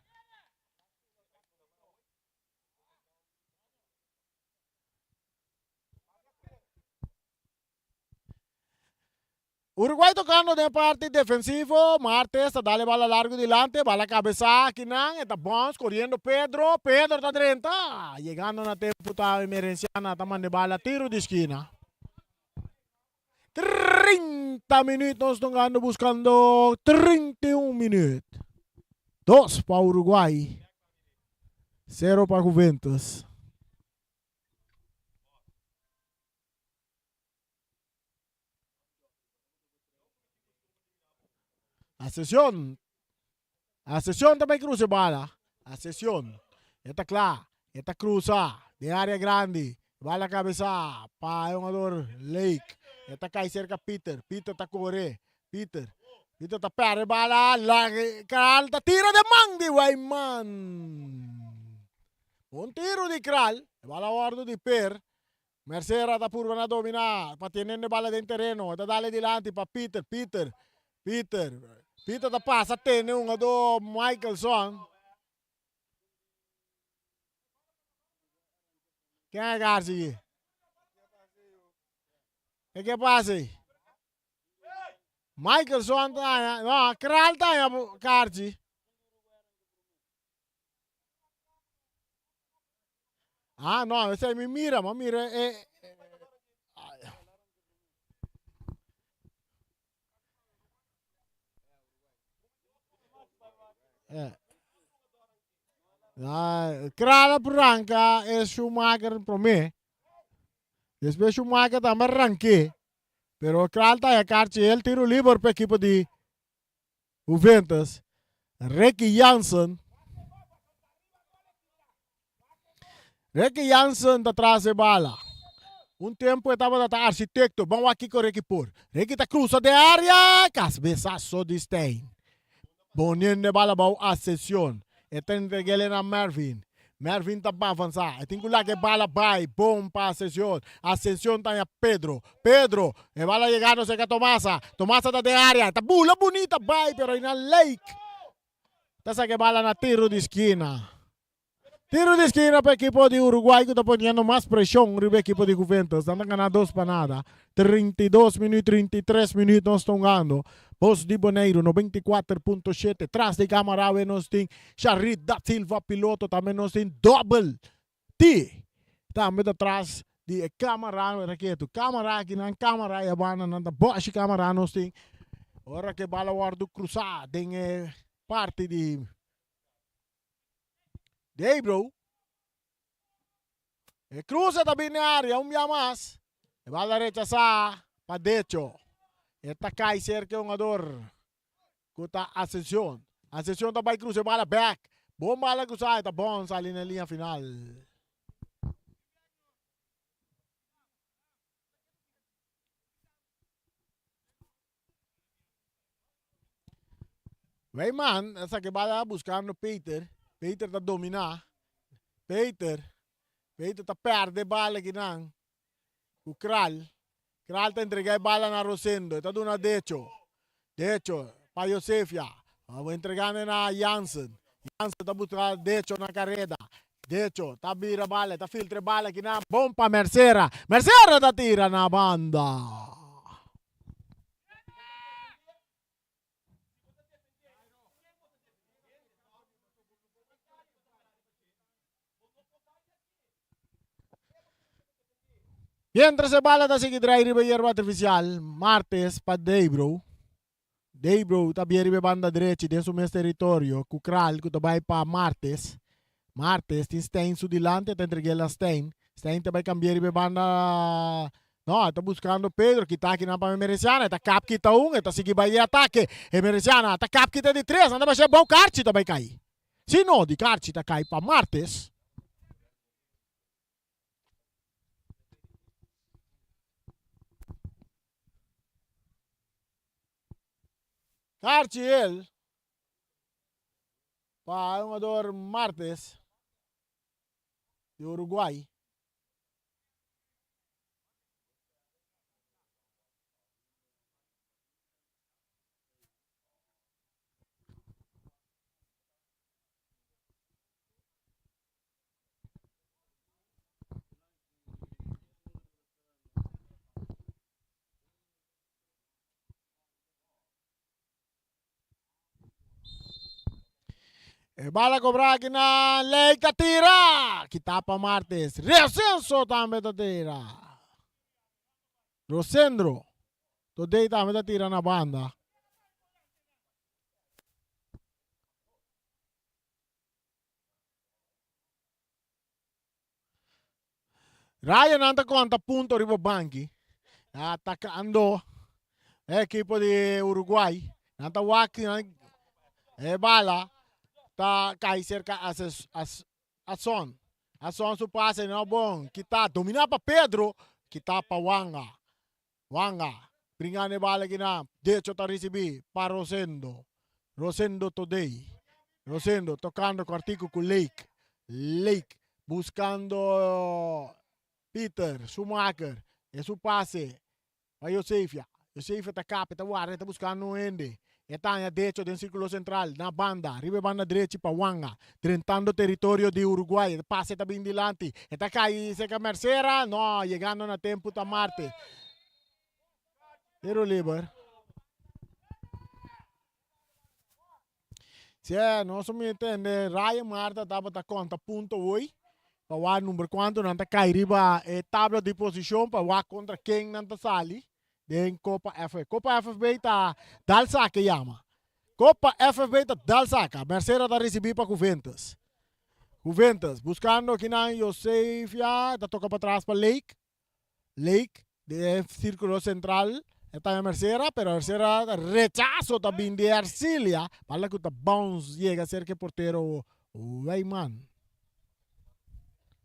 Uruguay tocando den parti defensivo, Martes ta dale bala largo dilante, bala cabeza akinan, e ta bounce coriendo Pedro, Pedro ta drenta, yegando na tempo ta Emerenciana ta manda e bala tiro di skina. 30 minuut nos tongando buscando 31 minuut. Dos pa Uruguay, cero pa Juventus. Ascesion. Ascesion ta bay cruza e bala. Ascesion. E ta cla. E ta cruza den area grandi. Bala cabeza pa e hungador Lake. E ta cay cerca Peter. Peter ta core. Peter. Peter ta perde e bala. La Kral ta tira den man di Wyman. Un tiro di Kral. E bala wordo di Per. Mercera ta purba na domina pa teniendo e bala den tereno. E ta dale dilanti pa Peter, Peter, Peter. Peter ta pasa tene hungador Michelson. Ken a garci aki? E ke pasa ei? Michelson ta haña, no, Kral ta haña karchi. Ah, no, esei mi mira, mi mira e Eh. Ah, Krala branca e Schumacher promé. Despues Schumacher tambe ranqué. Pero Kral ta e karchi el tiro liber pa equipo di Juventus, Ricky Jansen. Ricky Jansen ta tras e bala. Un tempu e tabata ta architekto. Ban wak kiko Ricky por. Ricky ta krusa den área. Kasbesaso di Stein. Poniendo e bala bou Ascension. E ta entreg'el na Mervin. Mervin ta bavansá. E tin ku laga e bala bai bon pa Ascension. Ascension ta haña Pedro. Pedro. E bala yegando serka Tomasa. Tomasa ta den área. E ta bula bunita bai pero ei na Lake. Ta saka e bala na tiro di skina. Tiro di skina pa ekipo di Uruguay ku ta poniendo mas preshon riba ekipo di Juventus. Nan ta gana dos pa nada. 32 minuut, 33 minuut nos ta hungando. Bos di Boneiru 94.7. Tras di kamara awe nos tin Sharit da Silva piloto. Tambe nos tin Double T. Tambe ta tras di e kamara raketu. Kamara aki nan kamara e banda nan ta boshi kamara nos tin. Ora ke bala wordu krusa den e parti di Dey bro. E cruza ta bini área un bia mas. E bala rechasá pa Decho. E ta kai serka e hungador ku ta Ascension. Ascension ta bai cruza e bala bek. Bon bala cruzá e ta bon sali na e liña final. Wijman a saka e bala buskando Peter. Peter ta dominá. Peter, Peter ta pèrdè e bala akinan ku Kral. Kral ta entregá e bala na Rosendo. E ta duna Decho. Decho pa Josefia. Entregando na Jansen. Jansen ta buska Decho na kareda. Decho ta bira bala, e ta filtra e bala akinan. Bon pa Mercera. Mercera ta tira na banda. Mientras e bala ta sigui drai riba yerba artificial, Martes pa Deybro. Deybro ta bia riba e banda drechi den su mes teritorio cu Kral cu ta bay pa Martes. Martes tin Stein su dilanti, e ta entreg'el na Stein. Stein ta bay cambia riba e banda No, e ta buscando Pedro, kita aki nan pa Emereciana, e ta kap kita un, e ta sigui bai e atake. Emereciana ta kap kita di tres, nan ta basha bou karchi ta bai kai. Si no, di karchi ta kai pa Martes. Karchi el pa e hungador Martes di Uruguay. E bala cobra aki na Ley ta tira. Kita pa Martes. Recenso tambe ta tira. Rosendro. Today tambe ta tira na banda. Rayonan ta konta punto riba banki. Atakando e ekipo di Uruguay. Nan ta wak e bala ta kai serka Ason. Ason su pase no bon. Kita domina pa Pedro. Kita pa Wanga. Wanga bringa ne bala kinan. Decho ta risibi pa Rosendo. Rosendo Todey. Rosendo tocando cortico cu Lake. Lake buscando Peter Schumacher. E su pase pa Josefia. Josefia ta capa, e ta warda, e ta buscando un hende. E ta haña Decho den circulo central na banda, riba e banda drechi pa Wanga. Drentando teritorio di Uruguay. E pase ta bin dilanti. E ta kai serka Mercera. No, yegando na tempu ta Marte. Tiro liber. Si e nos mi tende Ryan Marta tabata konta punto hoy pa wak number kuantu nan ta kai riba e tabla di posishon pa wak kontra ken nan ta sali den Kopa FFB. Kopa FFB ta dal saka e yama. Kopa FFB ta dal saka. Mercera ta risibí pa Juventus. Juventus buskando kinan Josefia ta toka patras pa Lake. Lake den e circulo central e ta Mercera pero Mercera rechazo ta bin di Ercilia bala cu ta bounce yega cerca e portero Wijman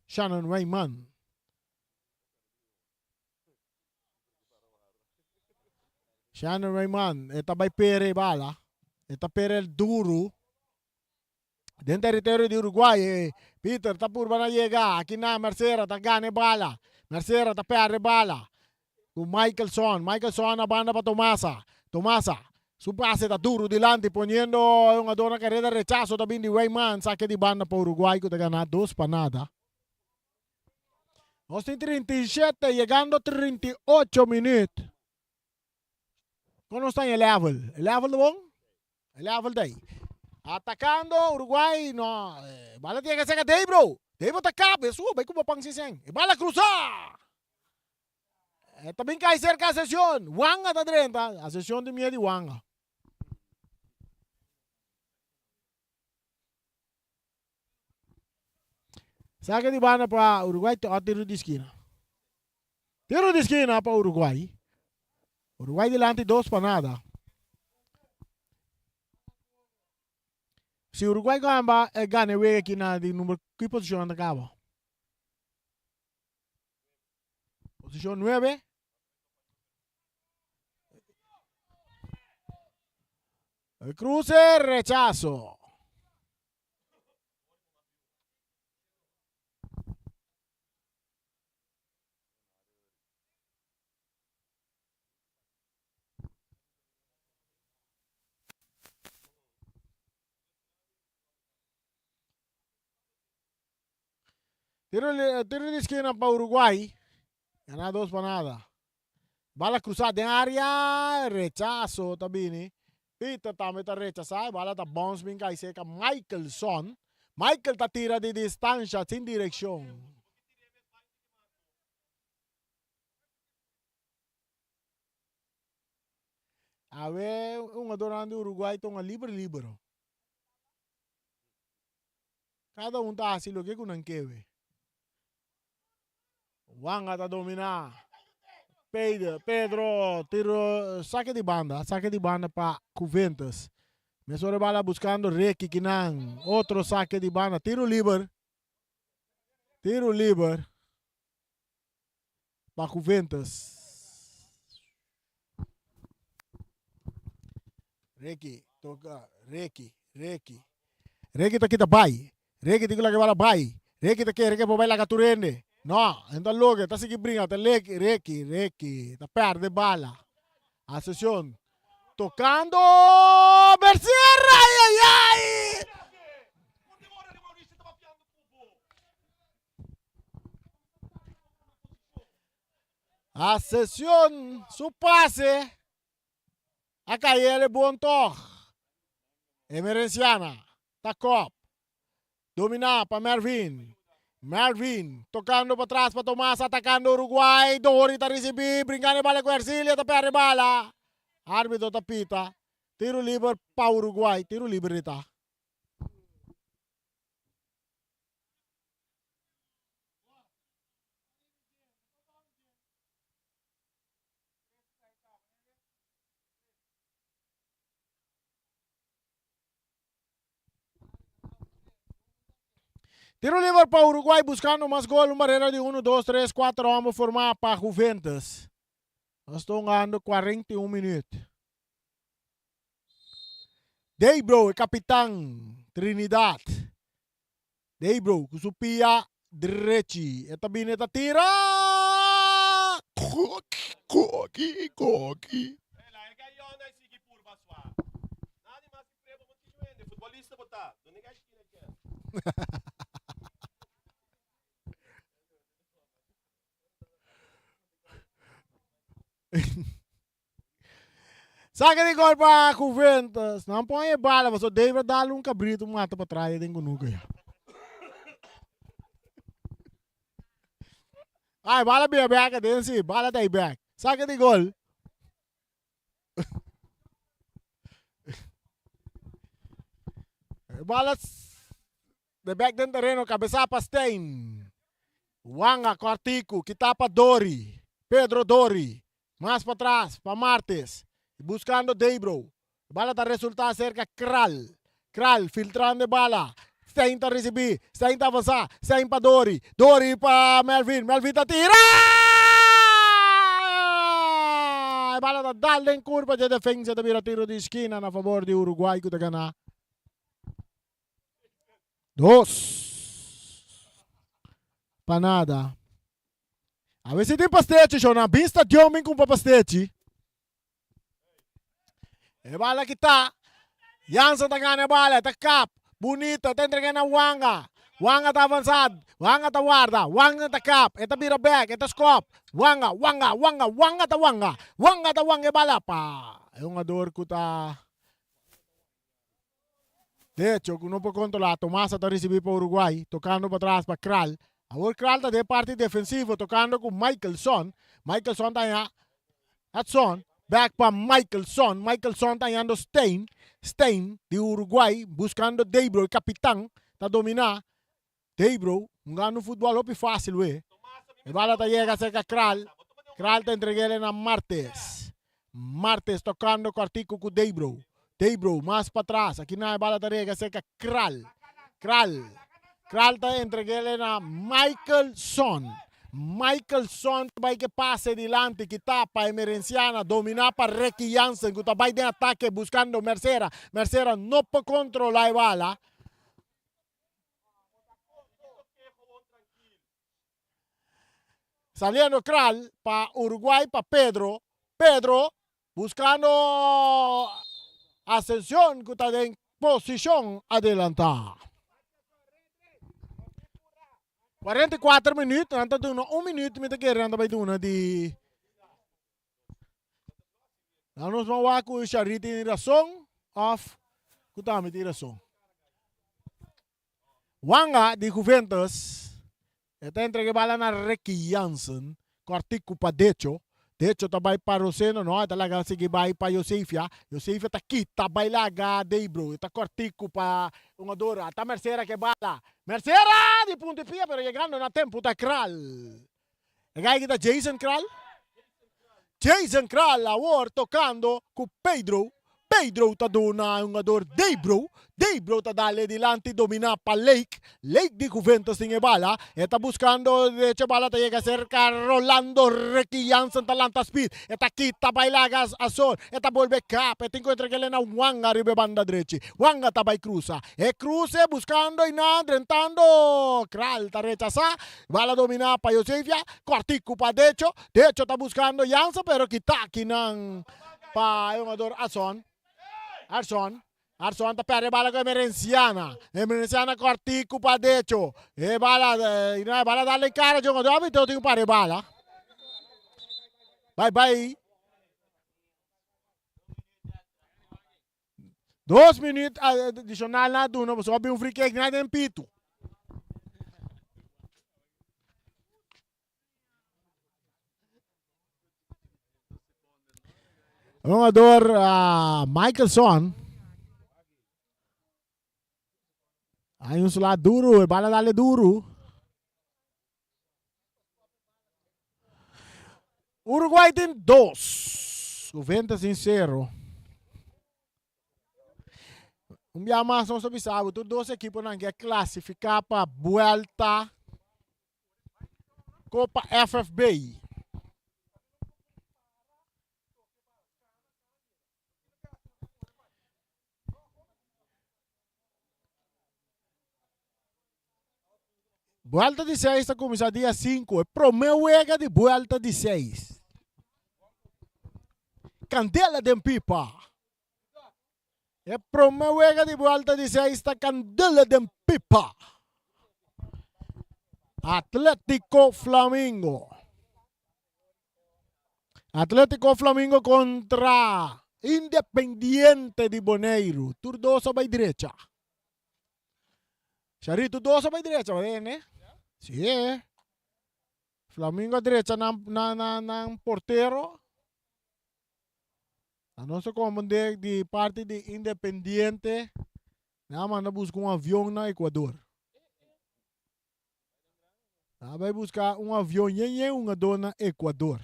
Shannon Wijman. Shannon Rayman, e ta bai pere e bala. E ta pere duru. Den territorio di Uruguay, e Peter ta purba na yega. Aki na Mercera ta gana e bala. Mercera ta perde e bala. Ku Michelson. Michelson a banda pa Tomasa. Tomasa. Su pase ta duru dilanti poniendo e hungador na kareda. Rechaso ta bin di Weyman. Sake di banda pa Uruguay ku ta gana dos pa nada. Nos tin 37 yegando 38 minuut. Kon nos ta en e level? E level ta bon? E level ta ei. Atacando Uruguay, no, e bala tiene que ser Debro. Debro ta kap, e suba, bai ku bo pan sin sen. E bala cruza. E ta bin kai cerca Ascension. Wanga ta drenta. Ascension tin miedo di Wanga. Sake di banda pa Uruguay te ot tiro di skina. Tiro di skina pa Uruguay. Uruguay dilanti dos pa nada. Si Uruguay gamba e gana e wega aki na di number ki posishon nan ta kaba? Posishon nuebe. El cruce rechazo. Tiro, tiro di esquina pa Uruguay. Gana dos pa nada. Bala cruzá den área, rechazo ta bini. Peter tambe ta rechasá, e bala ta bounce bin kai serka Michelson. Michael ta tira di distansha sin direkshon. Awe un hungadornan di Uruguay ta hunga liber libero. Kada un ta hasi loke ku nan kewe. Wanga ta domina. Pedro, Pedro tiro saque di banda, saque di banda pa Juventus. Mesora bala buscando Ricky Kinan. Otro saque di banda, tiro liber. Tiro liber pa Juventus. Ricky toca Ricky, Ricky. Ricky ta kita bai. Ricky tin ku laga e bala bai. Ricky ta kere ke por bai laga tur hende. No, e no ta loke, ta sigui bringa, ta leki, Ricky, Ricky ta perde bala. Asociacion tocando Becerra, ay ay ay! Asociacion su pase A kai el e bon tog. Emerenciana ta kop. Dominá pa Mervin. Mervin tokando pa tras pa Tomas atakando Uruguay. Dori ta risibí brinkando e bala ku Ercilia ta pèrdè bala. Arbitro ta pita. Tiro liber pa Uruguay. Tiro liber di ta. Tiro liber pa Uruguay buscando mas gol. Un barrera di 1, 2, 3, 4 hombre formá pa Juventus. Nos ta hungando 41 minuut. Debro, e kapitan Trinidad. Debro ku su pia drechi. E ta bini e ta tira. Koki, koki, koki. Saka di gol pa Juventus. Nan pon e bala paso David dal un cabrito mata pa trae den kunuku ya. Ay, bala bia back den si, bala ta back. Saka di gol. Bala de back den terreno, cabeza pa Stein. Wanga Cortico, kita pa Dori. Pedro Dori. Mas patras pa Martes, buscando Debro. Bala ta resulta cerca Kral. Kral filtrando e bala. Stein ta ricibi. Stein ta avansa. Stein pa Dori. Dori pa Melvin. Melvin ta tira! bala ta dal den kurpa dje defensa ta bira tiro di skina na fabor di Uruguay ku ta gana dos pa nada. Awe si tin pastechi shona, bin stadion bin kumpra pastechi. E bala kita. Jansen ta gana e bala, ta kap. Bunito, ta entrega na Wanga. Wanga ta avansa, Wanga ta warda, Wanga ta kap, e ta bira bek, e ta skop. Wanga, Wanga, Wanga, Wanga ta Wanga. Wanga ta wanga e bala pa e hungador ku ta Decho ku no por kontrolá. Tomasa ta risibí pa Uruguay, tokando patras pa Kral. Awor Kral ta den parti defensivo tokando ku Michelson. Michelson ta haña Hudson, bek pa Michelson. Michelson ta hañando Stein. Stein di Uruguay buskando Debro, e kapitan ta dominá. Debro hungando futbòl hopi fásil we. E bala ta yega serka Kral. Kral ta entreg'é na Martes. Martes tokando kòrtiku ku Debro. Debro mas patras. Akinan e bala ta rega serka Kral. Kral. Kral ta entreg'é na Michelson. Michelson ta bai ke pase dilanti kita pa Emerenciana domina pa Ricky Jansen ku ta bai den atake buskando Mercera. Mercera no por kontrola e bala. Saliendo Kral pa Uruguay pa Pedro. Pedro buscando Ascension cu ta den posicion adelanta. 44 minuut, nan ta duna un minuut mi ta kere nan ta bay duna di Nan nos ban wak ku Shari tin rason of ku Tami tin rason. Wanga di Juventus e ta entrega e bala na Ricky Jansen, kòrtiku pa Decho. Decho ta bai pa Roseno, no, e ta laga sigui bai pa Josefia. Josefia ta kita bai laga Debro, e ta kòrtiku pa hungador. Ata Mercera ke bala. Mercera di punta i pia pero yegando na tempu ta Kral. E guy kita Jason Kral. Jason Kral awor tocando cu Pedro. Pedro ta duna e hungador Debro. Debro ta dale dilanti domina pa Lake. Lake di Juventus tin e bala. E ta buscando derecho e bala ta yega cerca Rolando Ricky Jansen ta lanta speed. E ta kita bay laga Azor. E ta bolbe kap. E tin cu entregele na Wanga riba e banda drechi. Wanga ta bay cruza. E cruce buscando y nan drentando. Kral ta rechasa. Bala dominá pa Josefia, kòrtiku pa Decho, Decho ta buskando Jansen pero kita kinan pa e hungador Arson, Arson, Arson ta pèrdè e bala ku Emerenciana, Emerenciana kòrtiku pa Decho, e bala e bala dal den kara dje hungador, abitro tin ku para e bala. Bai bai. Dos minuut adicional na duna pasobra a bin un free kick na den pitu. Jugador uh, Michelson. Hay un sla duro, e bala dale duro. Uruguay tin dos. Juventus tin cero. Un bia mas nos ta bisa bo tur dos ekiponan ke klasifiká pa buelta Kopa FFB. Buelta di seis ta kuminsá dia sinku, e promé wega di buelta di seis. Kandela den pipa. E promé wega di buelta di seis ta kandela den pipa. Atletico Flamingo. Atletico Flamingo kontra Independiente di Boneiru. Tur dos a bai drecha. Shari, tur dos a bai drecha, bai ne? Sí. Flamingo a drecha nan, nan, nan, nan portero. A nos a comprende di parti di Independiente, nan a manda busca un avion na Ecuador. A bai busca un avion yen yen hungador na Ecuador.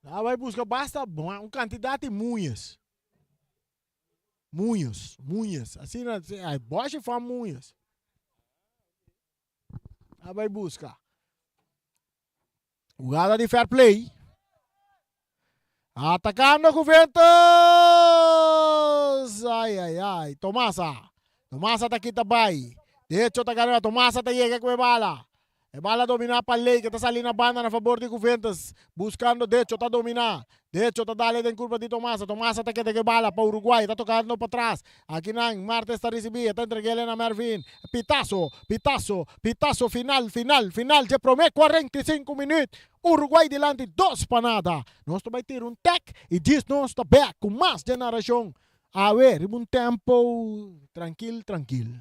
A bai busca basta un cantidad di muñes. Muños, muñes. Asina, ay, boshi fan muñes. A bai busca. Hugada di fair play. Atacando Juventus. Ai, ai, ai. Tomasa. Tomasa ta kita bai. De hecho, ta gana. Tomasa ta yega ku e bala. E bala dominá pa Ley, ku ta sali na banda na fabor di Juventus. Buskando Decho, ta dominá. Decho ta dale den kurpa di Tomasa. Tomasa ta keda ku e bala pa Uruguay. Ta tokando patras. Akinan Martes ta risibí. E ta entreg'é na Mervin. Pitaso, pitaso, pitaso final, final, final dje promé 45 minüt. Uruguay dilanti 2-0. Nos ta bai tira un tèk i djis nos ta bèk ku mas dje narashon. Awe riba un tempo trankil trankil.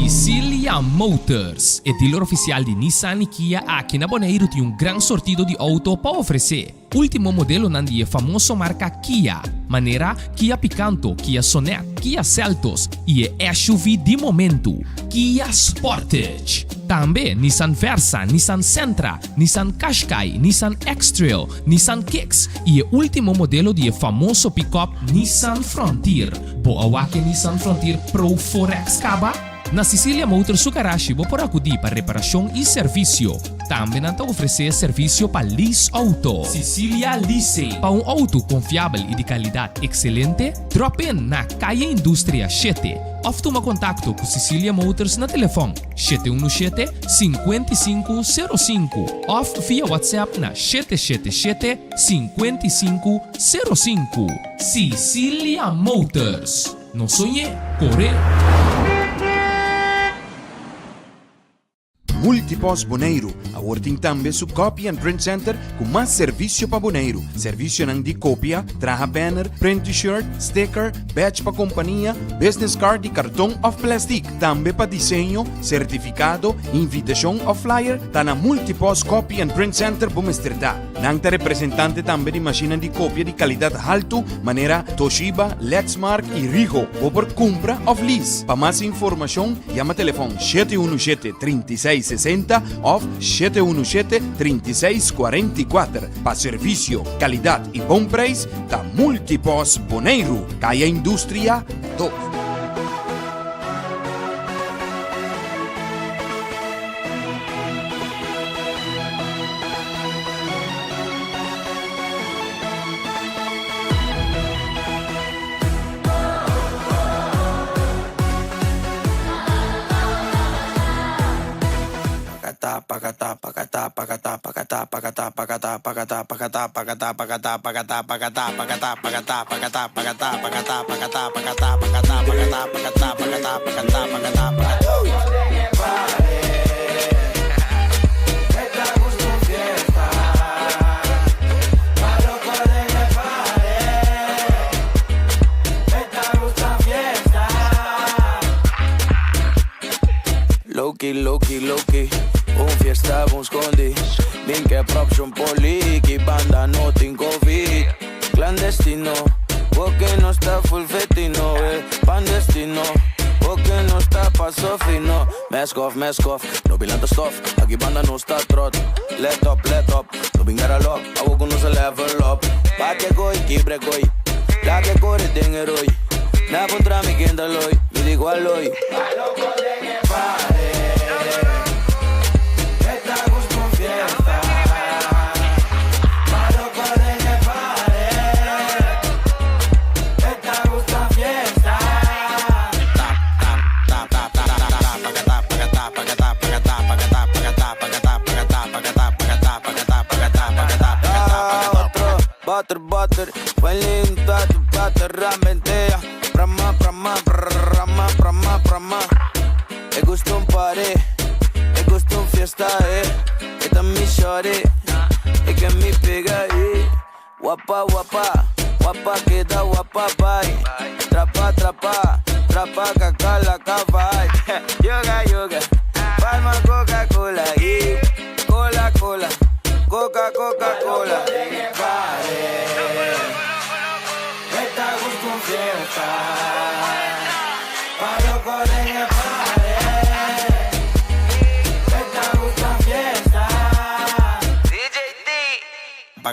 Sicilia Motors, e dealer ofisial di Nissan i Kia aki na Boneiru tin un gran sortido di outo pa ofresé. Último modelonan di e famoso marka Kia, manera Kia Picanto, Kia Sonet, Kia Seltos i e SUV di momentu, Kia Sportage. Tambe Nissan Versa, Nissan Sentra, Nissan Qashqai, Nissan X-Trail, Nissan Kicks i e último modelo di e famoso pikòp Nissan Frontier. Bo a wak e Nissan Frontier Pro 4X kaba? Na Sicilia Motors su garashi bo por akudí pa reparashon i servisio. Tambe nan ta ofresé servisio pa lease outo. Sicilia Leasing. Pa un outo konfiabel i di kalidat ekselente, drop in na Kaya Industria shete òf tuma kontakto ku Sicilia Motors na telefòn 717 55 05 òf via WhatsApp na 777 55 05. Sicilia Motors. No soñ'é, kor'é! Multipost Boneiru awor tin tambe su Copy and Print Center ku mas servisio pa Boneiru. Servisionan di kopia, traha banner, print t-shirt, sticker, badge pa kompania, business card di karton òf plèstik. Tambe pa diseño, sertifikado, invitashon òf flyer ta na Multipost Copy and Print Center bo mester ta. Nan ta representante tambe di mashinnan di kopia di kalidat haltu manera Toshiba, Lexmark i Ricoh. Bo por kumpra òf lease. Pa mas informashon yama telefòn 717 36 60 òf 717 36 44. Pa servisio, kalidat i bon preis ta Multipos Boneiru, Kaya Industria 2. Loki, loki, loki, un fiesta bon skondi. Min ke prop shon poli, ki banda no tin covid. Clandestino, porque no está full fetino, eh. Pandestino, porque no está paso fino. Mask off, mask off, no bilanta stof. Aki banda no está trot. Let up, let up, no bingara lock. Awo ku nos a level up. Pake koi, kibre koi. Lake kore den heroi. Na contra mi kenda loi, mi di igual loi. Butter, butter, felinta, tu butter, ramentea. Prama, prama, prama, prama, prama. Me gusta un party, me gusta un fiesta, eh. Esta es mi shorty, es que mi pega, eh. Guapa, guapa, guapa queda guapa, bye. Trapa, trapa, trapa, caca, la cava. Yoga, yoga, palma, Coca-Cola, eh. Cola, cola, Coca, Coca-Cola. Esta gusto fiesta.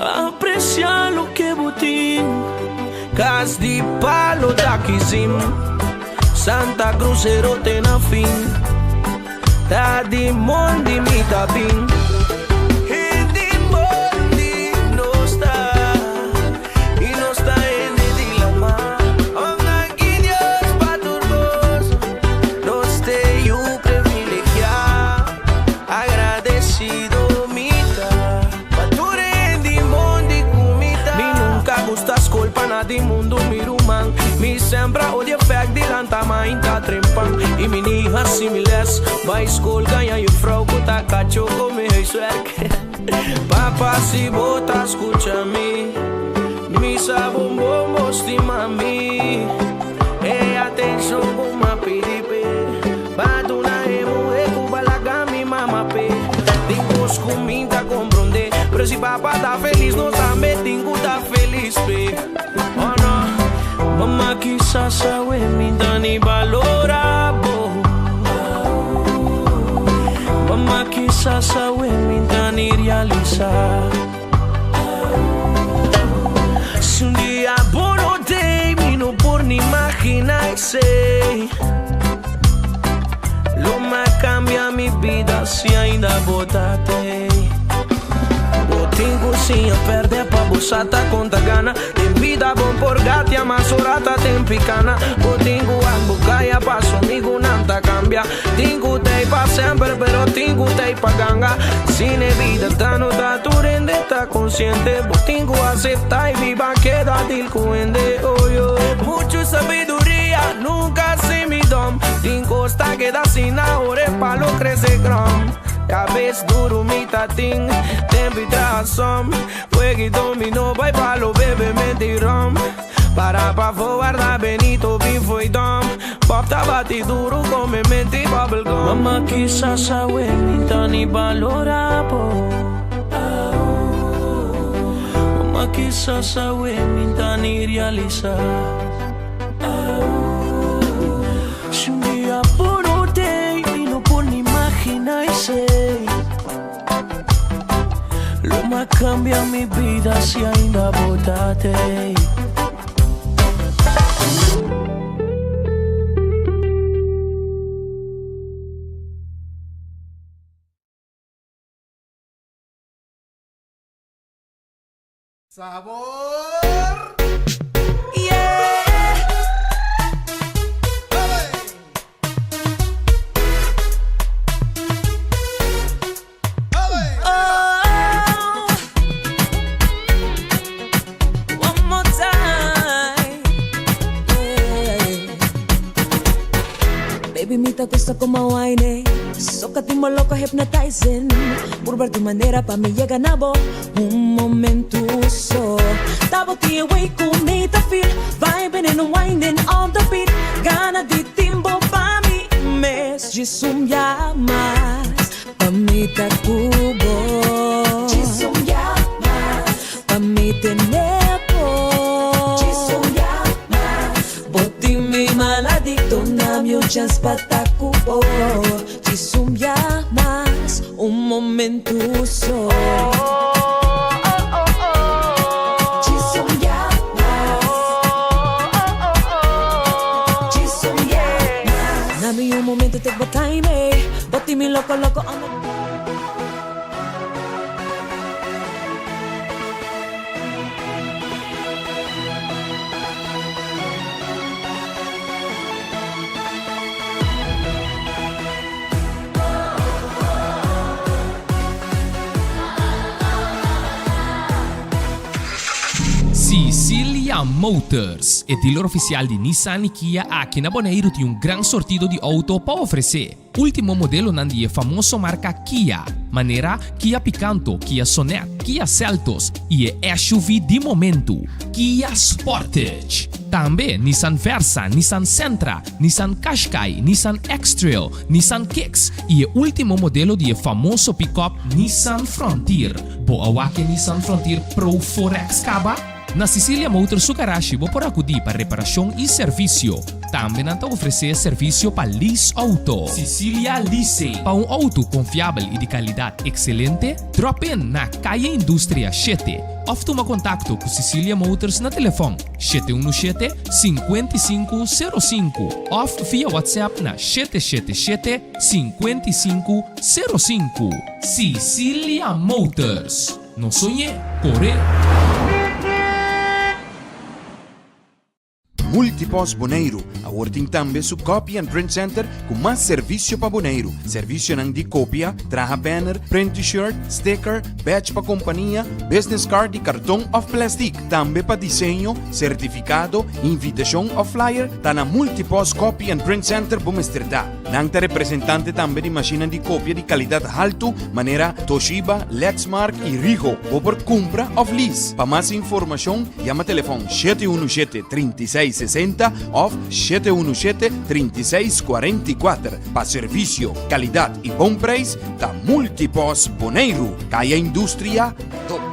Aprecia loke bo tin. Cas di palo ta kizim. Santa Cruz ero te na fin. Ta di mondi mi ta bin. Hende mondi nos ta. Y nos ta hende di lama. Oh, danki Dios pa tur cos. Nos te yu privilegia. Agradecido mi ta. Pa tur hende mondi cu mi ta. Mi nunca gusta scol pa na di mundo mi ruman. Mi sempre a odia fek di lanta mainta trempan. Y mi ni hasi mi les. Bai scol gaña juffrouw cu ta cacho come huiswerk. Papa si bo ta scucha mi. Mi sa bon bon bo stima mi. E atencion cu m'a pidi p'e. Pa duna e muhe cu balaga mi mama p'e. Tin cos cu mi ta comprende. Pero si papa ta feliz nos tambe tin cu ta feliz p'e. Oh no. Mama kisas awe mi ta ni balora bo. Mama kisas awe mi ta ni realisa. Si un dia bo no t'ey mi no por ni imagina esey. Lo m'a cambia mi bida si ainda bo ta t'ey. Bo tin cu siña perde pa bo sa ta con ta gana. Den bida bon por gatia mas ora ta den picana. Bo tin cu wak bo caya paso amigunan ta cambia. Tin cu t'ey pa semper pero tin cu t'ey pa ganga. Sin e bida ta no ta tur hende ta consciente. Bo tin cu acepta y biba keda deal cu hende oh yo. Mucho sabiduria nunca si mi dom. Tin cos ta keda asina ora e palo crece grom. Cabes duro mi ta tin tempo y traha som. Juega y domino bai palo bebe menti rom. Para pafo warda Benito bin fo'i dom. Pop ta bati duro come menti bubble gum. Mama kisas awe mi ta ni balora bo. Mama kisas awe mi ta ni realisa. Si un dia bo no t'ey mi no por ni imagina esey. Lo m'a cambia mi bida si ainda bo ta t'ey. Sabor! Baby mi ta gusta como wine Soca ti loco hypnotizing Purba tu manera pa mi yega na bo Un momento so Ta bo tin e way cu mi ta feel Vibing and whining on the beat Gana di timbo pa mi mes Djis un bia mas Pa mi ta cu bo Djis un bia mas Pa mi tene bo Djis un bia mas Bo tin mi maladicto Dame un chance pa ta cu bo Djis un bia mas Un momento so. Djis un bia mas. Djis un bia mas. Na mi un momento take bo time ey. Bo tin mi loco loco on the. Sicilia Motors, e dealer oficial di Nissan y Kia aki na Boneiru tin un gran sortido di auto pa ofrece. Ultimo modelonan di e famoso marca Kia, manera Kia Picanto, Kia Sonet, Kia Seltos y e SUV di momento, Kia Sportage. Tambe Nissan Versa, Nissan Sentra, Nissan Qashqai, Nissan X-Trail, Nissan Kicks y e ultimo modelo di e famoso pick-up Nissan Frontier. Bo a wak e Nissan Frontier Pro 4X caba? Na Sicilia Motors su garashi bo por acudi pa reparacion y servicio. Tambe nan ta ofresé servisio pa lease outo. Cicilia Leasing. Pa un outo konfiabel i di kalidat ekselente, drop in na Kaya Industria shete òf tuma kontakto ku Cicilia Motors na telefòn 717 5505 òf via WhatsApp na 777 5505. Cicilia Motors. No soñ'é, kor'é! Multipost Boneiru awor tin tambe su Copy and Print Center ku mas servisio pa Boneiru. Servisionan di kopia, traha banner, print t-shirt, sticker, badge pa kompania, business card di karton òf plèstik. Tambe pa diseño, sertifikado, invitashon òf flyer, ta na Multipost Copy and Print Center bo mester ta. Nan ta representante tambe di mashinnan di kopia di kalidat haltu manera Toshiba, Lexmark i Ricoh. Bo por kumpra òf lease. Pa mas informashon yama telefòn 717 36 60 òf 717 36 44. Pa servisio, kalidat i bon preis ta Multipos Boneiru, Kaya Industria, Dop.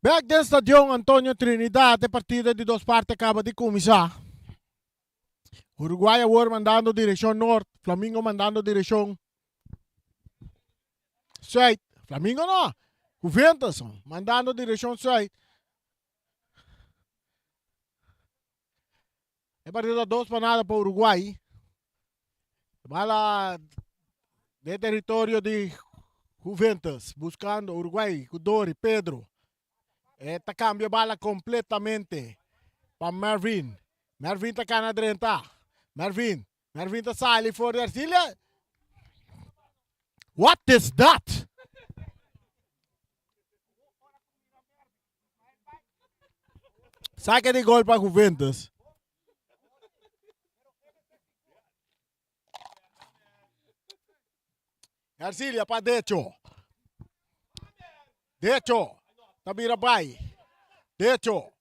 Bek den Stadion Antonio Trinidad e partido di dos parti a kaba di kuminsá. Uruguay awor mandando direkshon nort, Flamingo mandando direkshon sùit. Flamingo no, Juventus mandando direkshon sùit. E partido ta dos pa nada pa Uruguay. Bala den territorio di Juventus, buscando Uruguay cu Dori, Pedro. E ta cambia bala completamente pa Mervin. Mervin ta cana drenta. Mervin, Mervin ta sali for di Arcilia. What is that? Saque di gol pa Juventus. Garcilia pa Decho. Decho ta bira bai. Decho.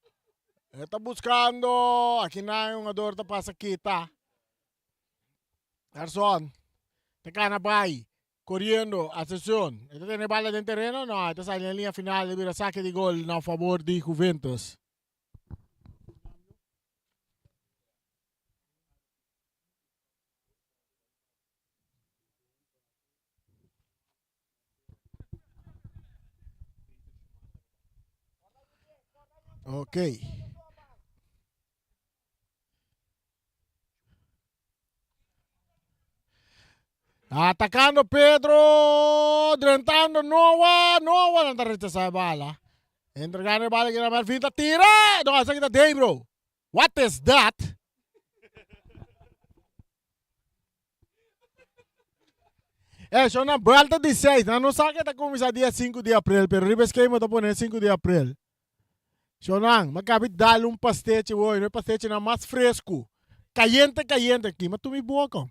E ta buscando. Aki na un jugador ta pasa kita. Garçon. Ta gana bai. Coriendo. Atencion. E ta tene bala den terreno? No, e ta sali na linea final. E bira saque di gol na favor di Juventus. Ok. Atacando Pedro, drentando Noah, Noah nan ta rechazá e bala. Entregando e bala kina Melvin ta tira. No, esaki ta Debro. What is that? Eh, son na vuelta di 6. Nan no sa que ta cuminsa dia 5 di april, pero riba esquema ta pone 5 di april. Shonan, ma cabi dal un pastechi hoy, no e pastechi na mas fresco. Cayente, cayente. Kima tu mi boca.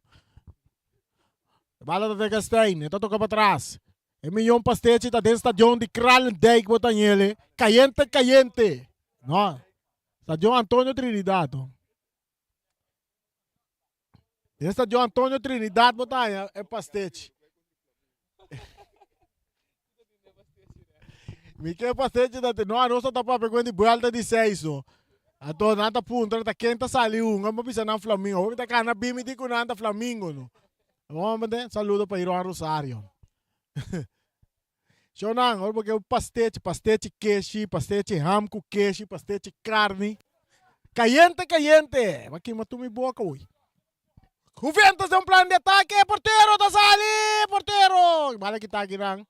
Bala ta teka Stein, e ta toca pa tras. E miyon pastechi ta den stadion di Kralendijk bo ta ñele. Cayente, cayente. No. Stadion Antonio Trinidad. Den Stadion Antonio Trinidad bo ta haña e pastechi. Mi ke pastechi ta te. No, anos ta papia ku di buelta di seis no. Anto nan ta puntra ta ken ta sali hunga, mi a bisa nan Flamingo. Awor mi ta kana bin mi di ku nan ta Flamingo no. Saludo pa Iron Rosario. Shownan, ora bo ke un pastechi, pastechi keshi, pastechi ham ku keshi, pastechi karni. Kayente, kayente! Bo a kima tur mi boka ui. Juventus den un plan di atake, portero ta sali! Portero! Bala kita akinan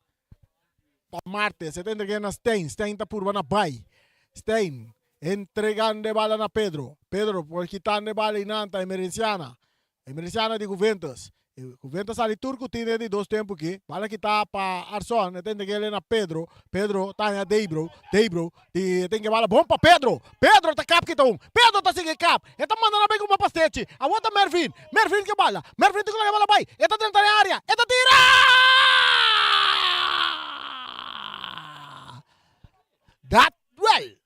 pa Martes, e ta entreg'é na Stein, Stein ta purba na bai. Stein entregando e bala na Pedro, Pedro por kitando e bala einan ta Emerenciana. Emerenciana di Juventus. Juventus sali tur ku tin den di dos tempu aki. Bala kita pa Arson, e ta entreg'é na Pedro. Pedro ta haña Deibro. Deibro di e tin ke bala bon pa Pedro. Pedro ta kap kita un. Pedro ta sigui kap. E ta manda na bai kuma pastechi. Awor ta Mervin. Mervin ke bala. Mervin tin ku laga e bala bai. E ta drenta den area. E ta tira! Dat wel.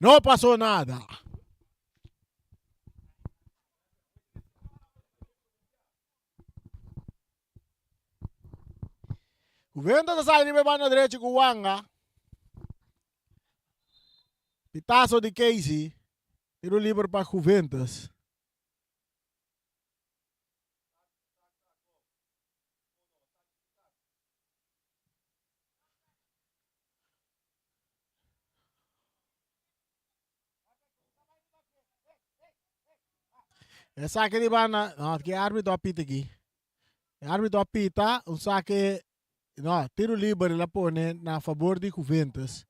No pasó nada. Juventus ta sali riba e banda drechi ku Wanga. Pitazo di Casey. Tiro liber pa Juventus. E sake di banda, no, ki arbitro a pita aki? E arbitro a pita un sake, no, tiro liber el a pone na favor di Juventus.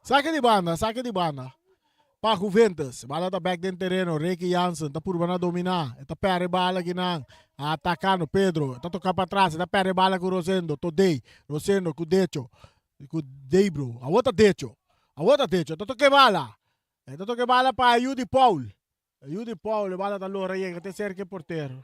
Sake di banda, sake di banda. Pa Juventus. Bala ta back den tereno. Ricky Jansen ta purba na domina. E ta perde bala kinan. Atacando Pedro. Ta toca pa atras. E ta perde bala cu Rosendo. Todey. Rosendo cu Decho. Cu Debro. Awor ta Decho. Awor ta Decho. Ta toca e bala. E ta toca e bala pa Yudi Paul. Yudi Paul. E bala ta lora yega te cerca e portero.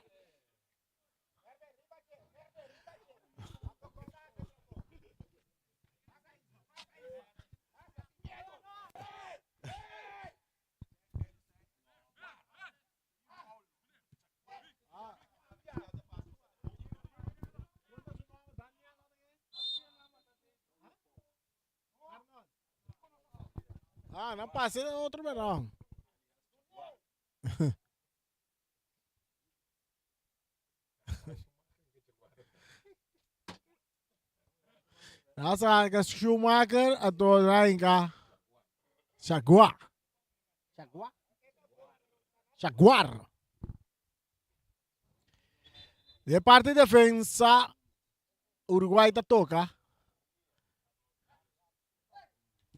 Ah, nan pasa den otro verão. Nasa ka Schumacher ato Rainka Jaguar. Jaguar? Jaguar. De parte defensa Uruguay ta toca.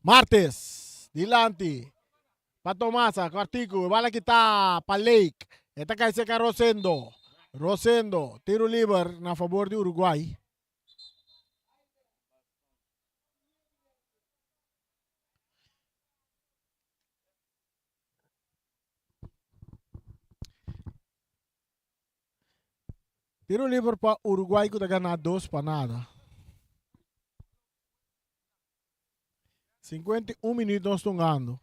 Martes, dilanti pa Tomasa, kwartiku, e bala kita pa Lake. E ta kai seka Rosendo. Rosendo, tiro liber na fabor di Uruguay. Tiro liber pa Uruguay ku ta gana 2-0. 51 minuut nos tungando.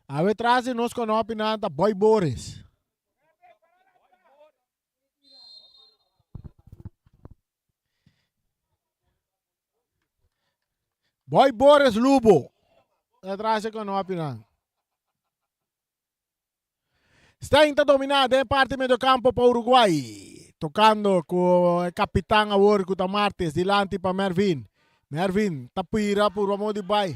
Awe tras di nos konopi nan ta Boy Boris. Boy Boris Lubo. Atrás di konopi nan. Stein ta dominá den parti mediocampo pa Uruguay. Tocando cu e capitan awor cu ta Martes dilanti pa Mervin. Mervin ta pira purba mo di bay.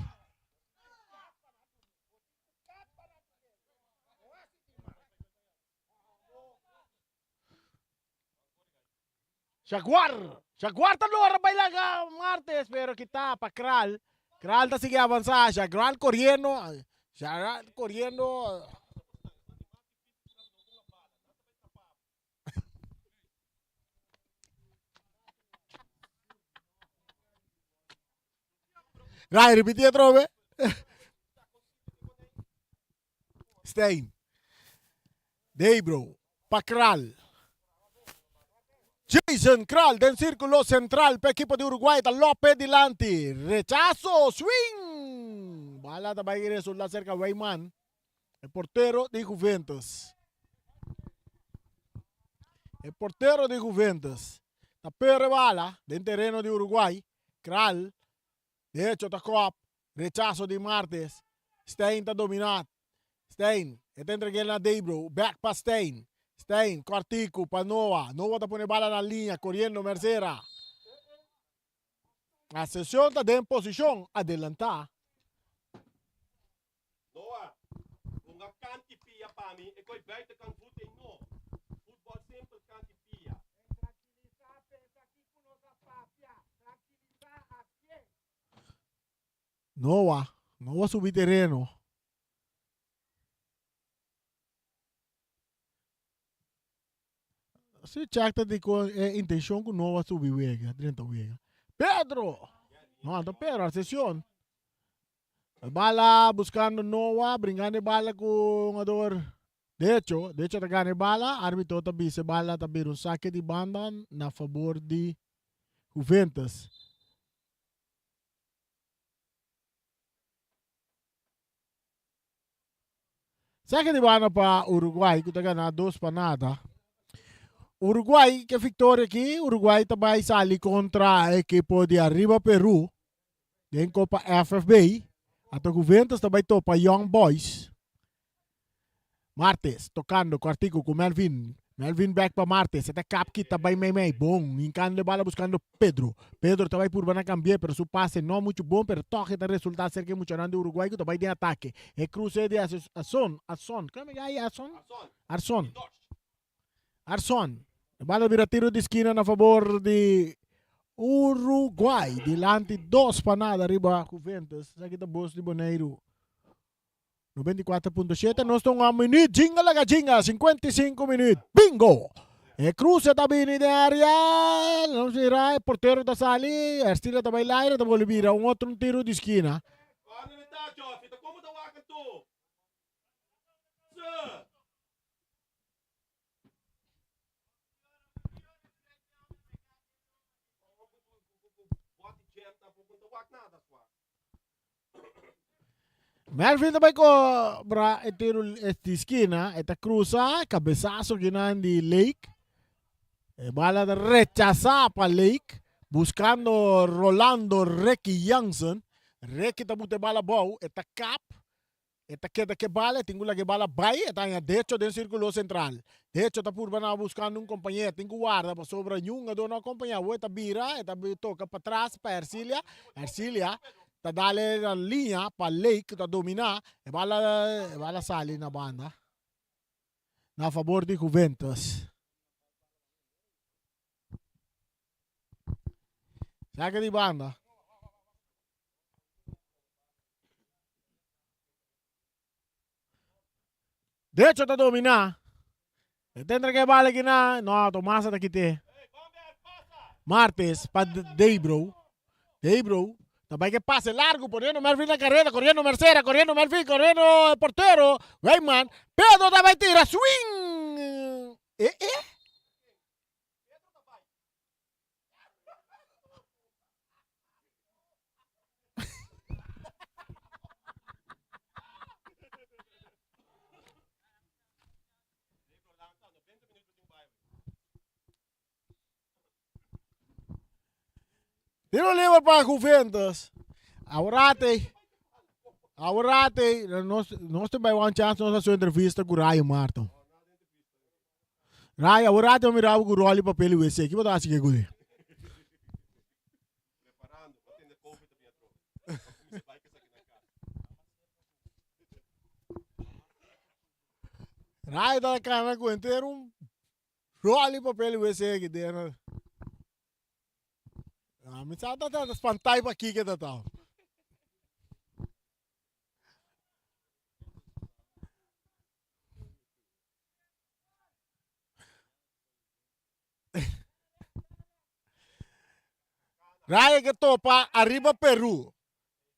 Jaguar! Jaguar ta lora bay laga Martes pero kita pa Kral. Kral ta sigui avansa. Jaguar coriendo. Jaguar coriendo. Rai, repiti atrobe. Stein. Debro pa Kral. Jason Kral den sirkulo sentral pa ekipo di Uruguay ta Lope dilanti. Rechaso, swing! Bala ta bai resulta cerca Weyman, e portero di Juventus. E portero di Juventus ta perde bala den tereno di Uruguay. Kral, de hecho ta kop, rechazo di Martes. Stein ta domina. Stein, e ta entregu'é na Debro, bek pa Stein. Stein, kòrtiku pa Noah. Noah ta pone bala na liña, koriendo Mercera. Ascension ta den posishon adelantá. Noah, hunga kant'i pia pa mi, e koi buitenkant voet ei no. Futbòl simpel kant'i pia. Noah, Noah subi tereno. Si check ta di con e intencion cu Noah subi wega, drenta wega. Pedro! No, anto Pedro, atencion. E bala buscando Noah, bringando e bala cu hungador Decho. Decho ta gana e bala, arbitro ta bisa e bala ta bira un saque di banda na favor di Juventus. Saque di banda pa Uruguay ku ta gana 2-0. Uruguay ke victoria aki, Uruguay ta bai sali kontra ekipo di Arriba Peru den Copa FFB. Ato Juventus ta bai topa Young Boys. Martes tocando cuartico cu Melvin. Melvin back pa Martes. E ta kap kita bai mei mei. Bon. Hincando e bala buscando Pedro. Pedro ta bai purba na cambié pero su pase no mucho bon pero toch e ta resulta ser ke muchanan di Uruguay cu ta bai den atake. E cruce di Ason. Ason. Como e gai Ason? Arson. Arson. E bala bira tiro di skina na favor di Uruguay. Dilanti 2-0 riba Juventus. Esaki ta bos di Boneiru. 94.7 nos ta un minuut. Jinga laga jinga, 55 minuut. Bingo! E cruce ta bini den area. Nos mira, e portero ta sali. Erstila ta bai laire, ta bolbe bira un otro tiro di skina. Melvin ta bai cobra e tiro di skina, e ta cruza, cabezazo kinan di Lake. E bala ta rechasa pa Lake, buscando Rolando Ricky Jansen. Ricky ta buta e bala bou, e ta kap. E ta keda ke bala, e tin ku laga e bala bai, e ta haña Decho den sirkulo sentral. Decho ta purba na buskando un kompañer, tin ku warda pasobra niun hungadó no a kompañá. Awor e ta bira, e ta toka patras pa Ercilia. Ercilia ta dal e na liña pa Lake ku ta dominá. E bala e bala sali na banda na fabor di Juventus. Saka di banda. Decho ta dominá. E ta entrega e bala aki na. No, Tomasa ta kite. Martes pa Debro. Debro ta bai ke pase largo poniendo Melvin na carrera, corriendo Mercera, corriendo Melvin, corriendo el portero. Weyman. Pedro ta bai tira swing. Eh, eh. Tiro libre pa Juventus. Aworate, aworate, nos, nos te bai one chance, nos haci entrevista cu Rayo Martin. Rai, awor rato mi miraba ku ròl di papel i wc. Ki bo ta hasi ke kuné? Rai ta kana ku henter un ròl di papel i wc aki den. Mi sa ta ta spantá pa kiko ta ta. Raya ke topa ariba Peru.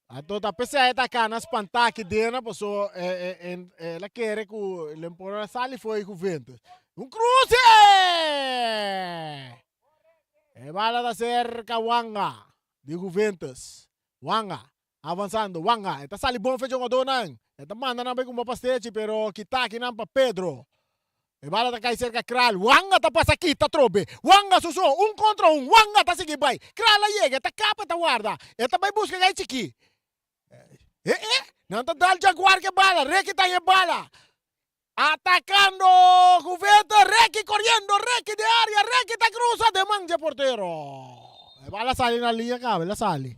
Anto ta p'esei ta kana spantá aki dena paso el a kere ku Lempor a sali for di Juventus. Un kruse! E bala ta serka Wanga di Juventus. Wanga. Avansando, Wanga, e ta sali bon fe djongadónan. E ta manda nan bai kumba pastechi, pero kita akinan pa Pedro. E bala ta kai serka Kraal. Wanga ta pasa kita atrobe. Wanga su so, un kontra un. Wanga ta sigui bai. Kraal a yega, e ta kapa, e ta warda. E ta bai buska gai chikí. E e, nan ta dal Jaguar ke bala. Ricky ta e bala. Atacando Juventus, Ricky corriendo, Ricky de área, Ricky ta cruza de man dje portero. E bala sali na liña caba, el a sali.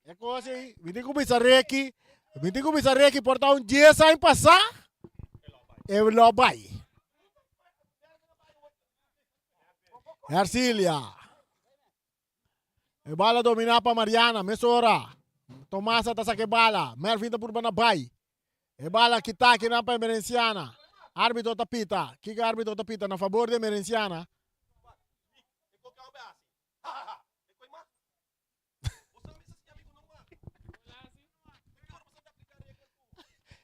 E cosa ei, mi tin cu bisa Ricky, mi tin cu bisa Ricky por ta un dies aña pasa, e lo bay. Ercilia. E bala domina pa Mariana, mesora. Tomasa ta saca e bala, Mervin ta purba na bay. E bala kita akinan pa Emerenciana. Arbitro ta pita. Kiko arbitro ta pita na fabor di Emerenciana?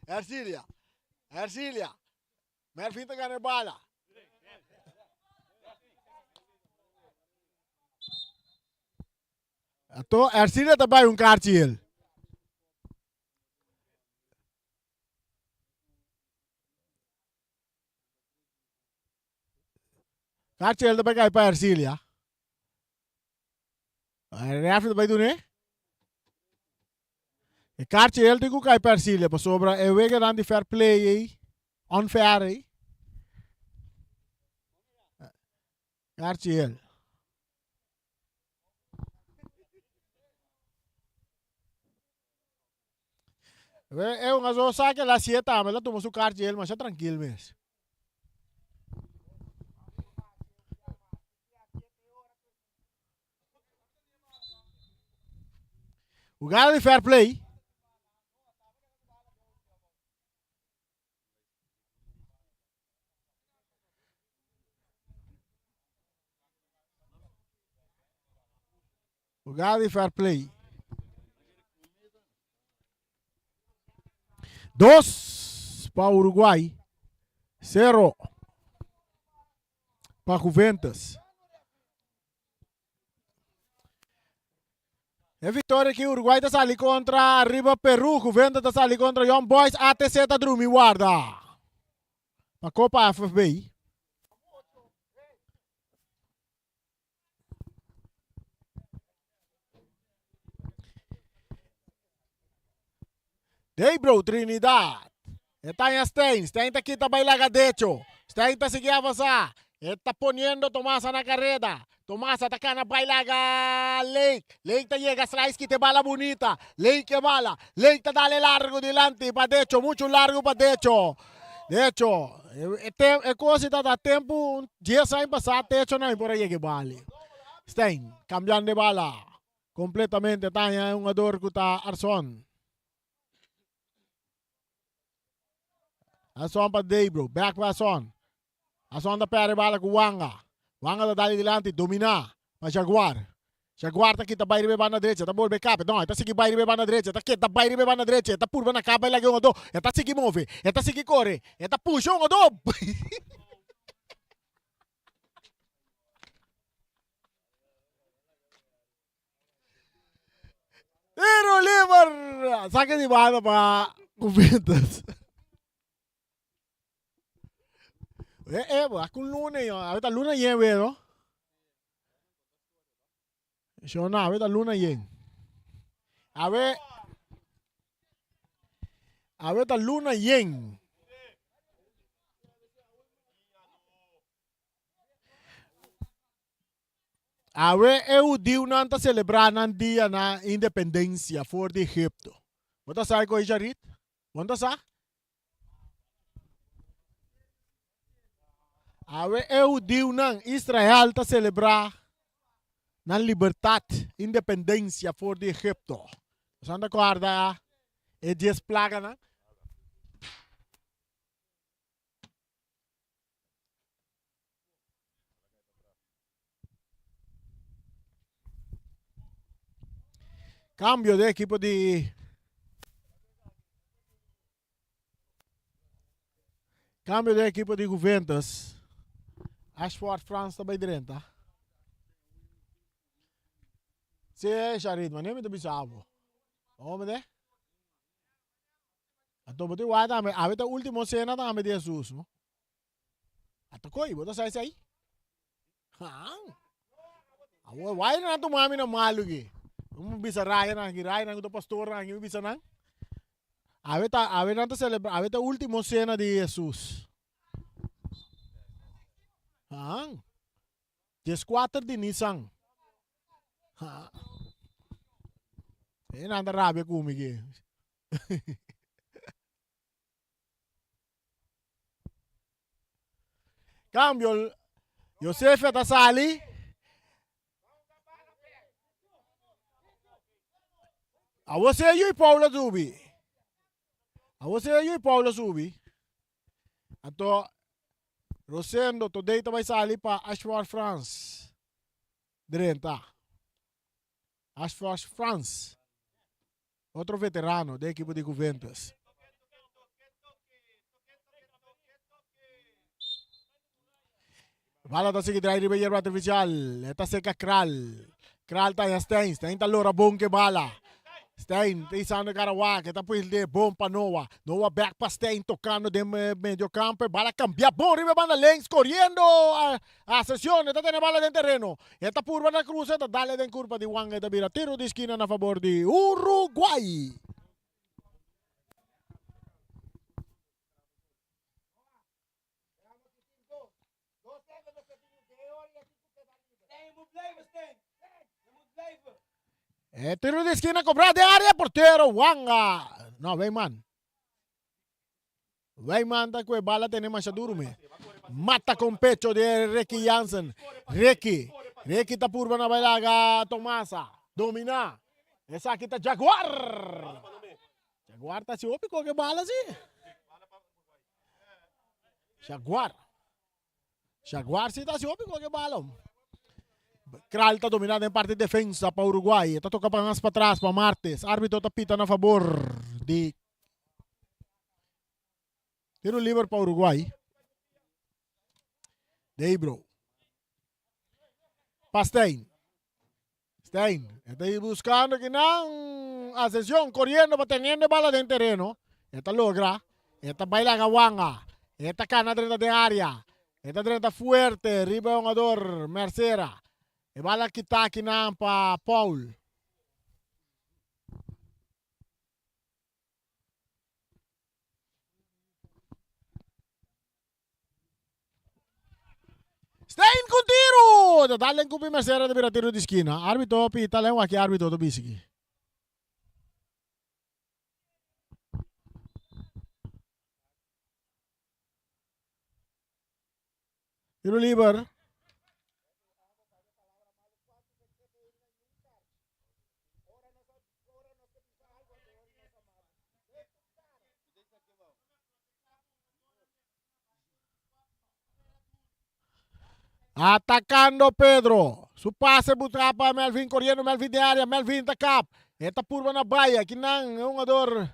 Ercilia. Ercilia. Mervin ta gana e bala. Ato Ercilia ta bai un kaartje el. Kaartje el ta bai kai pa Ercilia. Ref ta bai dun'é. E kaartje el tin ku kai pa Ercilia pasobra e weganan di fair play ei, unfair ei. Kaartje el. E un aso sa ke la sieta tambe, la tuma su kaartje el masha trankil mes. Jugada di fair play. Jugada di fair play. Dos pa Uruguay, sero pa Juventus. E victoria ki Uruguay ta sali contra riba Peru, Juventus ta sali contra Young Boys, ATC ta drumi warda. Pa Copa AFFB. Debro Trinidad. E ta en Stein. Stein ta kita bai laga decho. Stein ta sigui avansa. E ta poniendo Tomasa na careda. Tomasa ta cana bai laga Lake. Lake ta yega slice kita e bala bunita. Lake e bala. Lake ta dale largo dilanti pa decho. Mucho largo pa decho. Decho. E, e, e cosa ta da tempo un 10 años pasado techo no por a yega e bala. Stein cambiando e bala. Completamente ta haña un jugador cu ta Arson. Arson pa Debro, back pa Arson. Arson ta perde bala cu Wanga. Wanga ta dali dilanti, domina pa Jaguar. Jaguar ta kita bay riba e banda derecha, ta bolbe kape. No, e ta sigui bay riba e banda derecha, ta keda bay riba e banda derecha, e ta purba na kaba e laga e jugador. E ta sigui move, e ta sigui core, e ta pusha un jugador. Tiro liber! Saque di banda pa Juventus. Eh, eh, con luna yo. Ahorita luna yen, vero. Yo no, ahorita luna yen. A ver. Ahorita luna yen. Awe e hudiunan ta selebrá nan dia na independensia for di Egipto. Bo ta sa e koe Jarit? Bo no ta sa? Awe e hudiunan, Israel, ta selebrá nan libertat, independensia for di Egipto. Boso ta kòrda e dies plaganan? Cambio de equipo di Cambio de equipo di Juventus. Ashford Frans ta bay drenta. Sí, Sharit, maar neem het bisa abo. Ome de? Anto bo tin wak tambe, awe ta ultimo cena tambe di Jesus, no? Ata koi, bo ta sa esei? Haan. Awor, wai nan tuma mi na malu ki. Mi bisa raya nan ki, raya nan ku ta pastor nan ki, mi bisa nan. Awe ta, awe nan ta celebra, awe ta ultimo cena di Jesus. Haan. 14 di Nisan. Ha. E nan ta rabia ku mi ki. Cambio, Josefia ta sali. Awor Sergio y Paula subi. Awor Sergio y Paula subi. Anto Rosendo today ta bai sali pa Ashford France. Drenta. Ashford France. Otro veterano den ekipo di Juventus. Bala ta sigui drai riba yerba artificial. E ta seca Kral. Kral ta haña Stein. Stein ta lora bon ke bala. Stein ta isando Karawak. E ta pide bon pa Noah. Noah back pa Stein tocando den medio campo. E bala cambia bon riba e banda links. Coriendo a Ascension. E ta tene bala den terreno. E ta purba na cruza. E ta dale den curpa di Wanga. E ta bira tiro di esquina na favor di Uruguay. E tiro di esquina cobrá den área portero Wanga. No, Weyman. Weyman ta ku e bala tene masha duro me. Mata con pecho de Ricky Jansen. Ricky. Ricky ta purba na bailaga Tomasa. Domina. Esaki ta Jaguar. Jaguar ta si hopi koke bala si. Jaguar. Jaguar si ta si hopi koke bala. Kral ta domina den parte defensa pa Uruguay. Ta toka pa mas pa tras pa Martes. Arbitro ta pita na favor di tiro liber pa Uruguay. Deibro. Pa Stein. Stein, e ta buscando kinan Ascension, corriendo pa teniendo e bala den tereno. E ta logra, e ta bai laga wanga, e ta cana drenta den area, e ta drenta fuerte riba e hungador Mercera. E bala kita kinan pa Paul. Stein ku tiru! Ta dal den kupi Mercera ta bira tiru di skina. Arbitro pita len wak ki arbitro ta bisa ki. Tiru liber. Atacando Pedro. Su pase busca pa Melvin corriendo Melvin de área. Melvin ta kap. E ta purba na baya. Kinan e jugador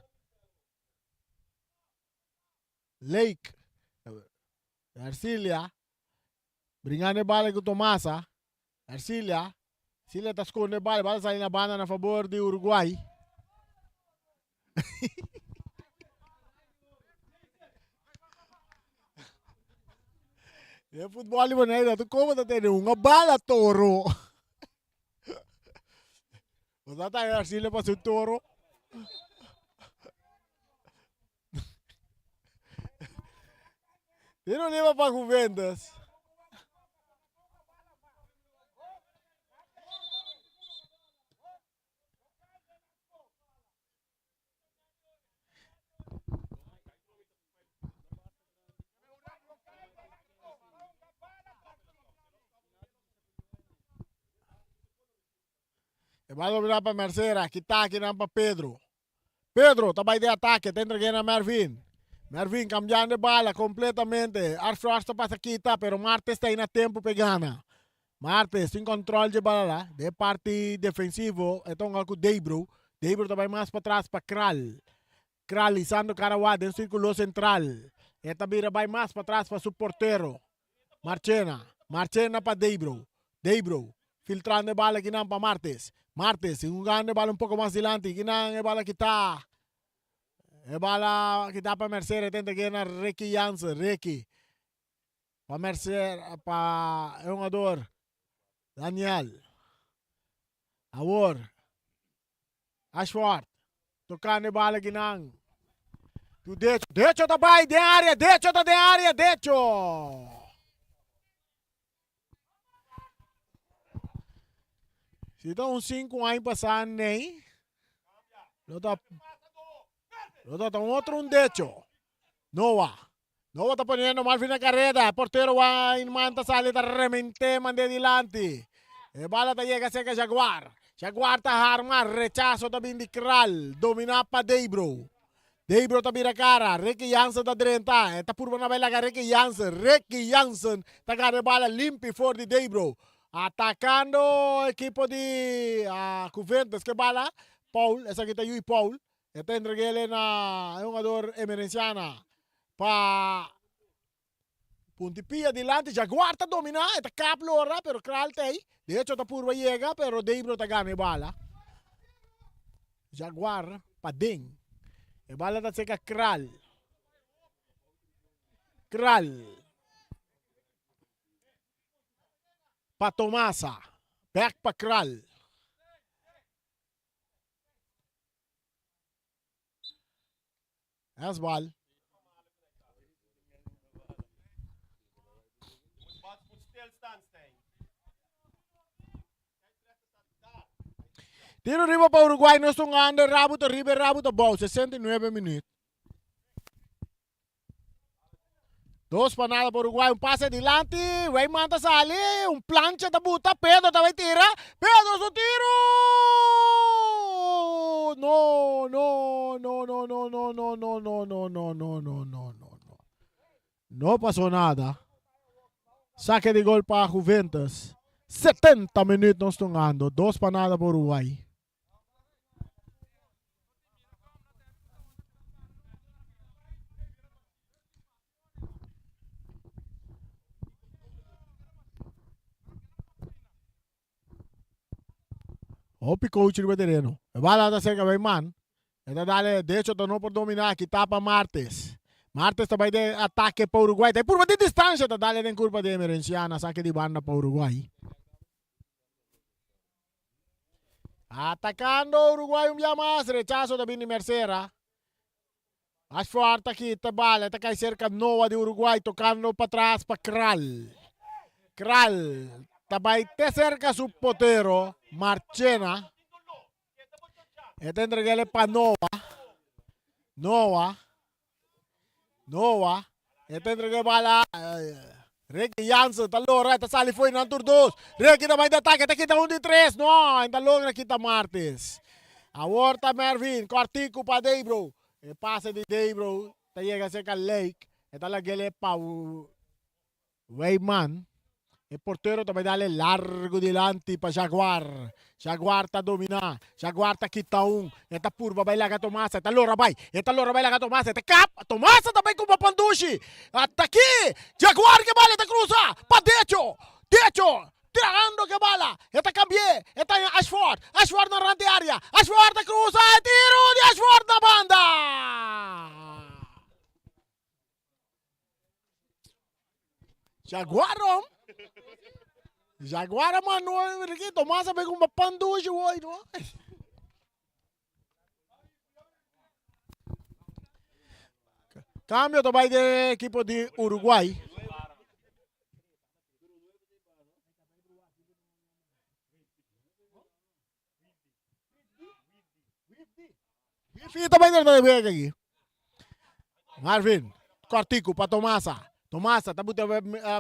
Lake. Ercilia. Bringando e bala ku Tomasa. Ercilia. Ercilia ta sconde e bala. Bala sali na banda na favor di Uruguay. E futbol di Bonaire tu como ta tene un bala toro. Bo ta ta Ercilia pa su toro. Tiro libre pa Juventus. E bal dominá pa Mercera, kita akinan pa Pedro. Pedro ta bai den atake, ta entreg'é na Mervin. Mervin kambiando e bala kompletamente. Arfrost ta pasa kita, pero Martes ta ei na tempu pa e gana. Martes tin kòntròl dje bala la. Den e parti defensivo e ta hunga ku Debro. Debro ta bai mas patras pa Kral. Kral hisando Karawa den sirkulo sentral. E ta bira bai mas patras pa su portero. Marchena. Marchena pa Debro. Debro filtrando e bala kinan pa Martes. Martes, sin hungando e bala un poko mas dilanti. Kinan e bala kita. E bala kita pa Mercedes. Tenta ke na Ricky Jansen. Ricky. Pa Mercedes, pa e hungador Daniel. Awor. Ashford. Tocando e bala kinan. Tu Decho. Decho ta bai den area. Decho ta den area. Decho. Si ta un 5 aña pasá nei, lo ta lo ta un otro un decho. Noah. Noah ta poniendo Marvin na carrera. Portero Weinman ta sali ta remente mande dilanti. E bala ta yega cerca Jaguar. Jaguar ta harma, rechazo ta bin di Kral. Domina pa Debro. Debro ta bira cara. Ricky Jansen ta drenta. E ta purba na bai laga Ricky Jansen. Ricky Jansen ta gana e bala limpi for di Debro. Atacando ekipo di uh, Juventus. Ke bala? Paul. Esaki ta Yui Paul. E ta entregele na e hungador Emerenciana. Pa punti pia dilanti. Jaguar ta domina. E ta kap lora, pero Kral ta ei. De hecho ta purba yega, pero Debro ta gana e bala. Jaguar paden. E bala ta seka Kral. Kral. Pa Tomasa. Back pa Kral. Esbal. Tiro riba pa Uruguay, nos ta ande rabo ta riba e rabo ta bou, 69 minuut. Dos pa nada pa Uruguay, un pase dilanti, Weyman ta sali, un plancha ta buta, Pedro ta bay tira, Pedro su tiro! No, no, no, no, no, no, no, no, no, no, no, no, no, no, no, no. No pasó nada. Saque di gol pa Juventus. 70 minuut nos tungando. Dos pa nada pa Uruguay. Hopi coach riba tereno. E bala ta cerca bij man. E ta dale, de hecho ta no por domina aki tapa Martes. Martes ta bai de ataque pa Uruguay. Ta purba di distancia ta dale den curpa di Emerenciana. Saque di banda pa Uruguay. Atacando Uruguay un bia mas. Rechazo ta bini Mercera. Ashford ta kita bala, ta kai cerca Noah di Uruguay, tocando pa tras pa Kral. Kral ta bai te cerca su potero, Marchena. E ta entregele pa Noah. Noah. Noah. E ta entrega bala. Ricky Jansen ta logra, ta sali foi nan tur dos. Ricky ta bai de ataque, ta kita un di tres. No, ta logra kita Martes. Awor ta Mervin, kortiku pa Debro. E pase di Debro ta yega cerca Lake. E ta lagele pa Weyman. E portero ta bai dale largo dilanti pa Jaguar. Jaguar ta domina. Jaguar ta kita un. E ta purba bai laga Tomasa. E ta lora bai. E ta lora bai laga Tomasa. E ta kap. Tomasa ta bai ku Papandushi. Ataki! Jaguar ke bala e ta krusa pa Decho. Decho trahando ke bala. E ta kambi'é. E ta haña Ashford. Ashford na rant di area. Ashford ta krusa. E tiru di Ashford na banda. Jaguar hom. Jaguar man no Ricky Tomás a un pan dushi hoy no. Cambio ta bay de equipo di Uruguay. Wifi ta bay drenta de wega aki. Marvin, kortiku pa Tomasa. Tomasa ta buta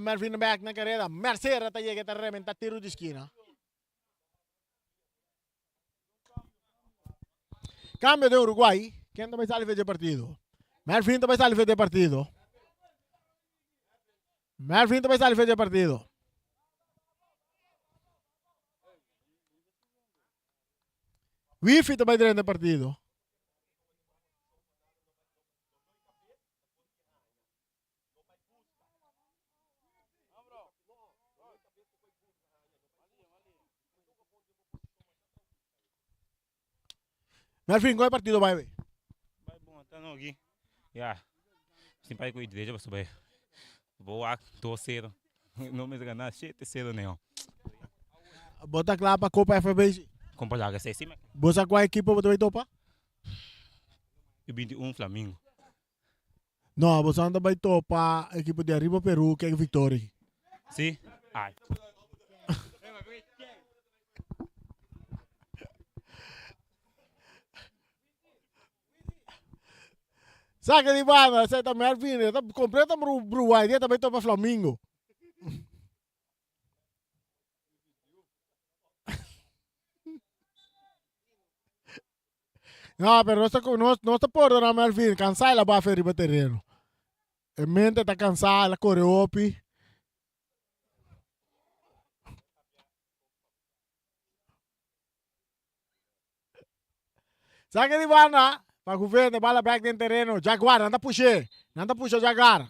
Mervin back na kareda. Mercera ta yega ta rementa tiro di skina. Cambio de Uruguay. Ken ta bay sali fe partido? Mervin ta bay sali fe partido. Mervin ta bay sali fe partido. Wifi ta bai drenta partido. Melvin, kon e partido bai awe? Bai bon ata no aki. Ya, sin pai ku iglesia pasobra bai. Bo wak 2-0. No mester gana 7-0 neo. Bo ta kla pa Kopa FFB si? Kon pa laga esei si. Bo sa kua ekipo bo ta bai topa? U21 Flamingo. No, bo sa ta bai topa ekipo di Arriba Peru kek Victory. Si? Ai. Saca di banda, esei ta Melvin, e ta completa bruai, e ta bai topa Flamingo. No, pero nos ta, nos, nos ta pordona Melvin, cansá el a bafe riba terreno. E mente ta cansá, el a corre hopi. Saque di banda pa Juventus, bala back den terreno. Jaguar, nan ta push'é. Nan ta pusha Jaguar.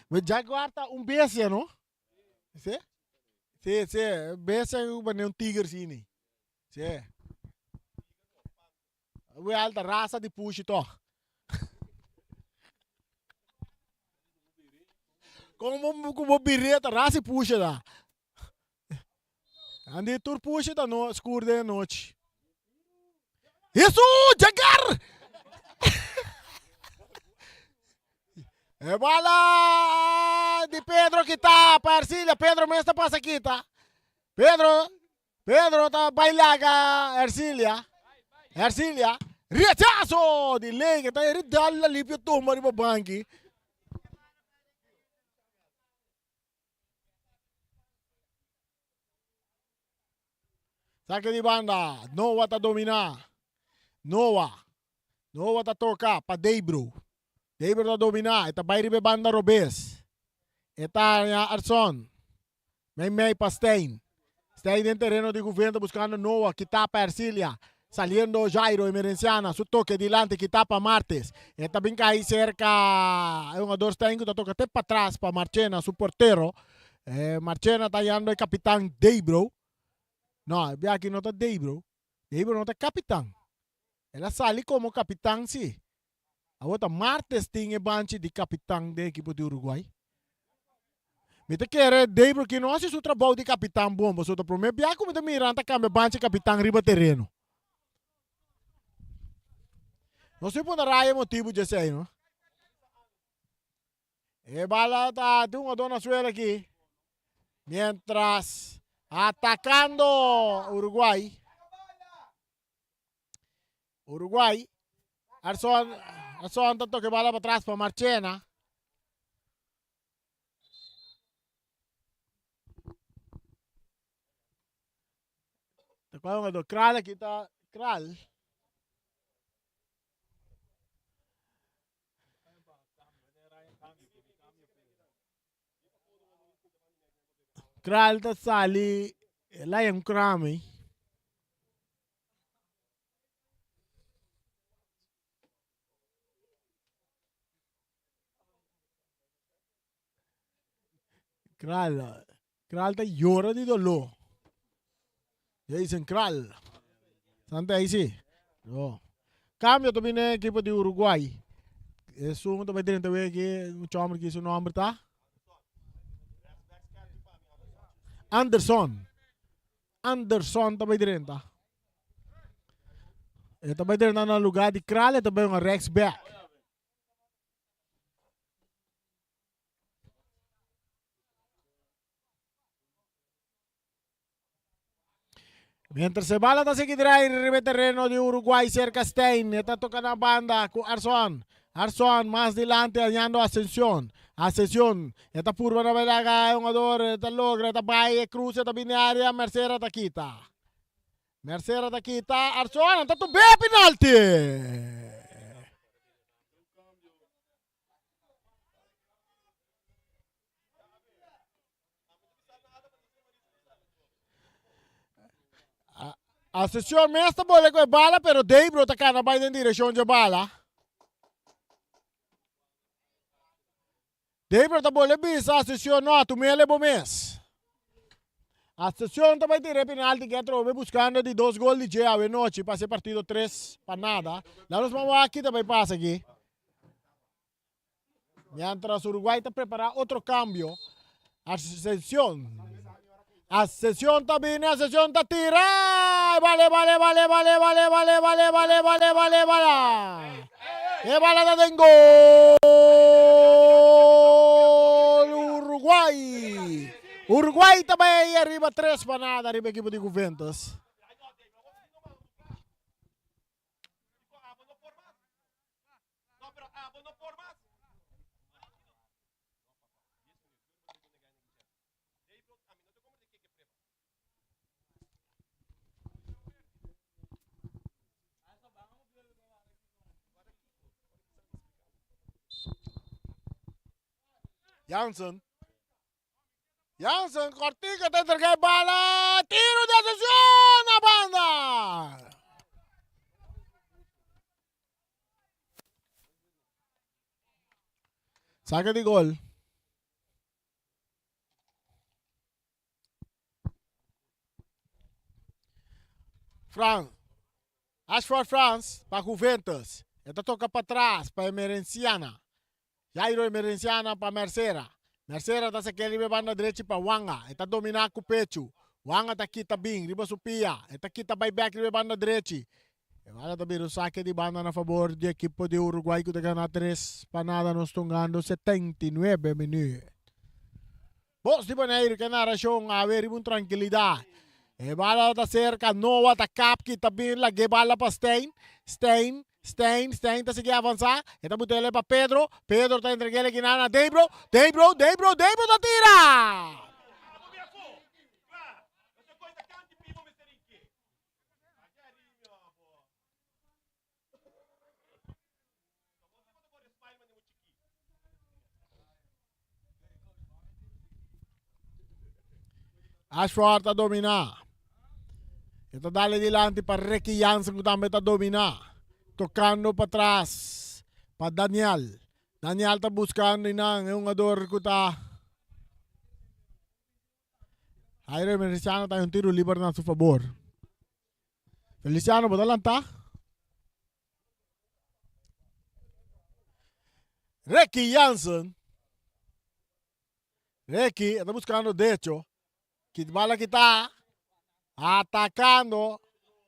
Maar Jaguar ta un bestia, no? Sí? Sí, sí. Bestia ku un tiger sini. Sí. Wel, ta rasa di pushi toch. Como ku bo bireta rasa di pushi da. Andi tur pushi ta no skur den nochi. Jesus, Jagar! E bala di Pedro kita pa Ercilia. Pedro mes ta pasa kita. Pedro Pedro ta bai laga Ercilia. Ercilia. Rechazo di Ley ta eri dal la lipio tumba riba banki. Saque di banda. Noah ta domina. Noah. Noah ta toca pa Debro. Debro ta domina. E ta bai riba e banda robes. E ta Arson. Mei mei pa Stein. Stein den tereno di Juvento buscando Noah kita pa Ercilia. Saliendo Jairo Emerenciana su toque dilanti kita pa Martes. E ta bin cai cerca e hungador Stein cu ta toca te patras pa Marchena su portero. E Marchena ta hallando e capitan Debro. No, e biaha aki no ta Debro. Debro no ta capitan. El a sali como capitan si. Awor ta Martes tin e banchi di capitan den ekipo di Uruguay. Mi ta kere Debro ki no hasi su trabou di capitan bon pasobra ta prome bia ku mi ta mira nan ta cambia banchi capitan riba tereno. No si punda raya e motibu dje esei no. E bala ta tin un jugador na suelo aki. Mientras atacando Uruguay. Uruguay. Arson, Arson ta toque bala para atrás pa Marchena. Ta cual jugador? Kral aquí ta Kral. Kral ta sali la un krami. Kral, Kral ta yora di doló. Jason Kral. Santa ahí sí. No. Cambio ta bini equipo di Uruguay. Esun ta bai drenta wega aki, un chomber ki su nomber ta Anderson. Anderson ta bai drenta. E ta bai drenta na lugar di Kral, e ta bai un rechtsback. Mientras e bala ta sigui draai riba e terreno di Uruguay cerca Stein. E ta toca na banda cu Arson. Arson mas dilanti hallando Ascension. Ascension e ta purba na belaga e hungador e ta logra e ta bay e cruce ta bini area Mercera ta kita. Mercera ta kita Arson ta tumb'e penalti. Ascension mes ta bole ku e bala pero Debro ta kana bai den direkshon dje bala. Debro ta bole bisa Ascension no, tumele bo mes. Ascension ta bai tira e penalti ke atrobe buskando di dos gol di dje awe nochi pa hasi e partido 3-0. Laat nos ban wak ki ta bai pasa aki. Mientras Uruguay ta prepara otro cambio. Ascension. Ascension ta bini, Ascension ta tira. Bale, bale, bale, bale, bale, bale, bale, bale, bale, bale, bala. E bala ta den gol. Uruguay. Uruguay ta bai ahí arriba 3-0 arriba equipo di Juventus. Jansen. Jansen, Cortico ta entrega e bala. Tiro de Ascension na banda. Saque di gol. Fran. Ashford Frans pa Juventus. E ta toca pa tras pa Emerenciana. Jairo Emerenciana pa Mercera. Mercera ta saqué riba e banda drechi pa Wanga. E ta domina cu pechu. Wanga ta kita bin riba su pia. E ta kita bay bek riba e banda drechi. E bala ta bira un saque di banda na fabor di ekipo di Uruguay cu ta gana 3-0 nos tungando 79 minuut. Bos di Boneiru ke narashon awe riba un trankilidat. E bala ta serka Noah ta kap kita bin lag'é bala pa Stein. Stein, Stein, Stein ta sigui avansá. E ta but'é pa Pedro. Pedro ta entreg'é kinan na Debro. Debro, Debro, Debro ta tira! Ashford ta dominá. E ta dale dilanti pa Ricky Jansen ku tambe ta dominá. Tokando pa tras pa Daniel. Daniel ta buskando einan e hungador ku ta Jairo Emerenciano ta un tiro liber na su fabor. Feliciano, bo ta lantá? Ricky Jansen. Ricky está buscando derecho. Kit bala kita. Atacando.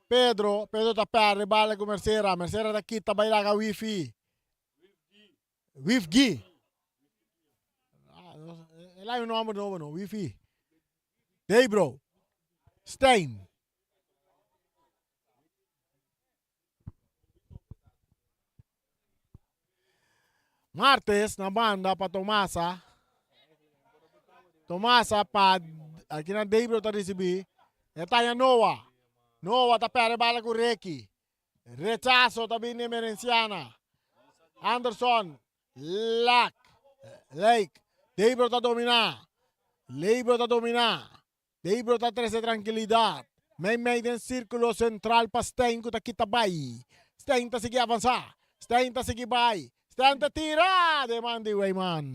Pedro. Pedro está perde bala con Mercera. Mercera está kita bailaga wifi. Wifgi. El hay un nombre nuevo, no. Wifi. Debro. Stein. Martes na banda pa Tomasa. Tomasa pa aki na Debro ta recibi. E tanya Noah. Noah ta perde bala ku Ricky. Rechazo ta bini Emerenciana. Anderson. Lak. Lake. Debro ta domina. Debro ta domina. Debro ta trece trankilidat. Meimei den sirkulo sentral pa Stein ku ta kita bai. Stein ta sigui avansá. Stein ta sigui bai. Stein ta tira den man di Weyman.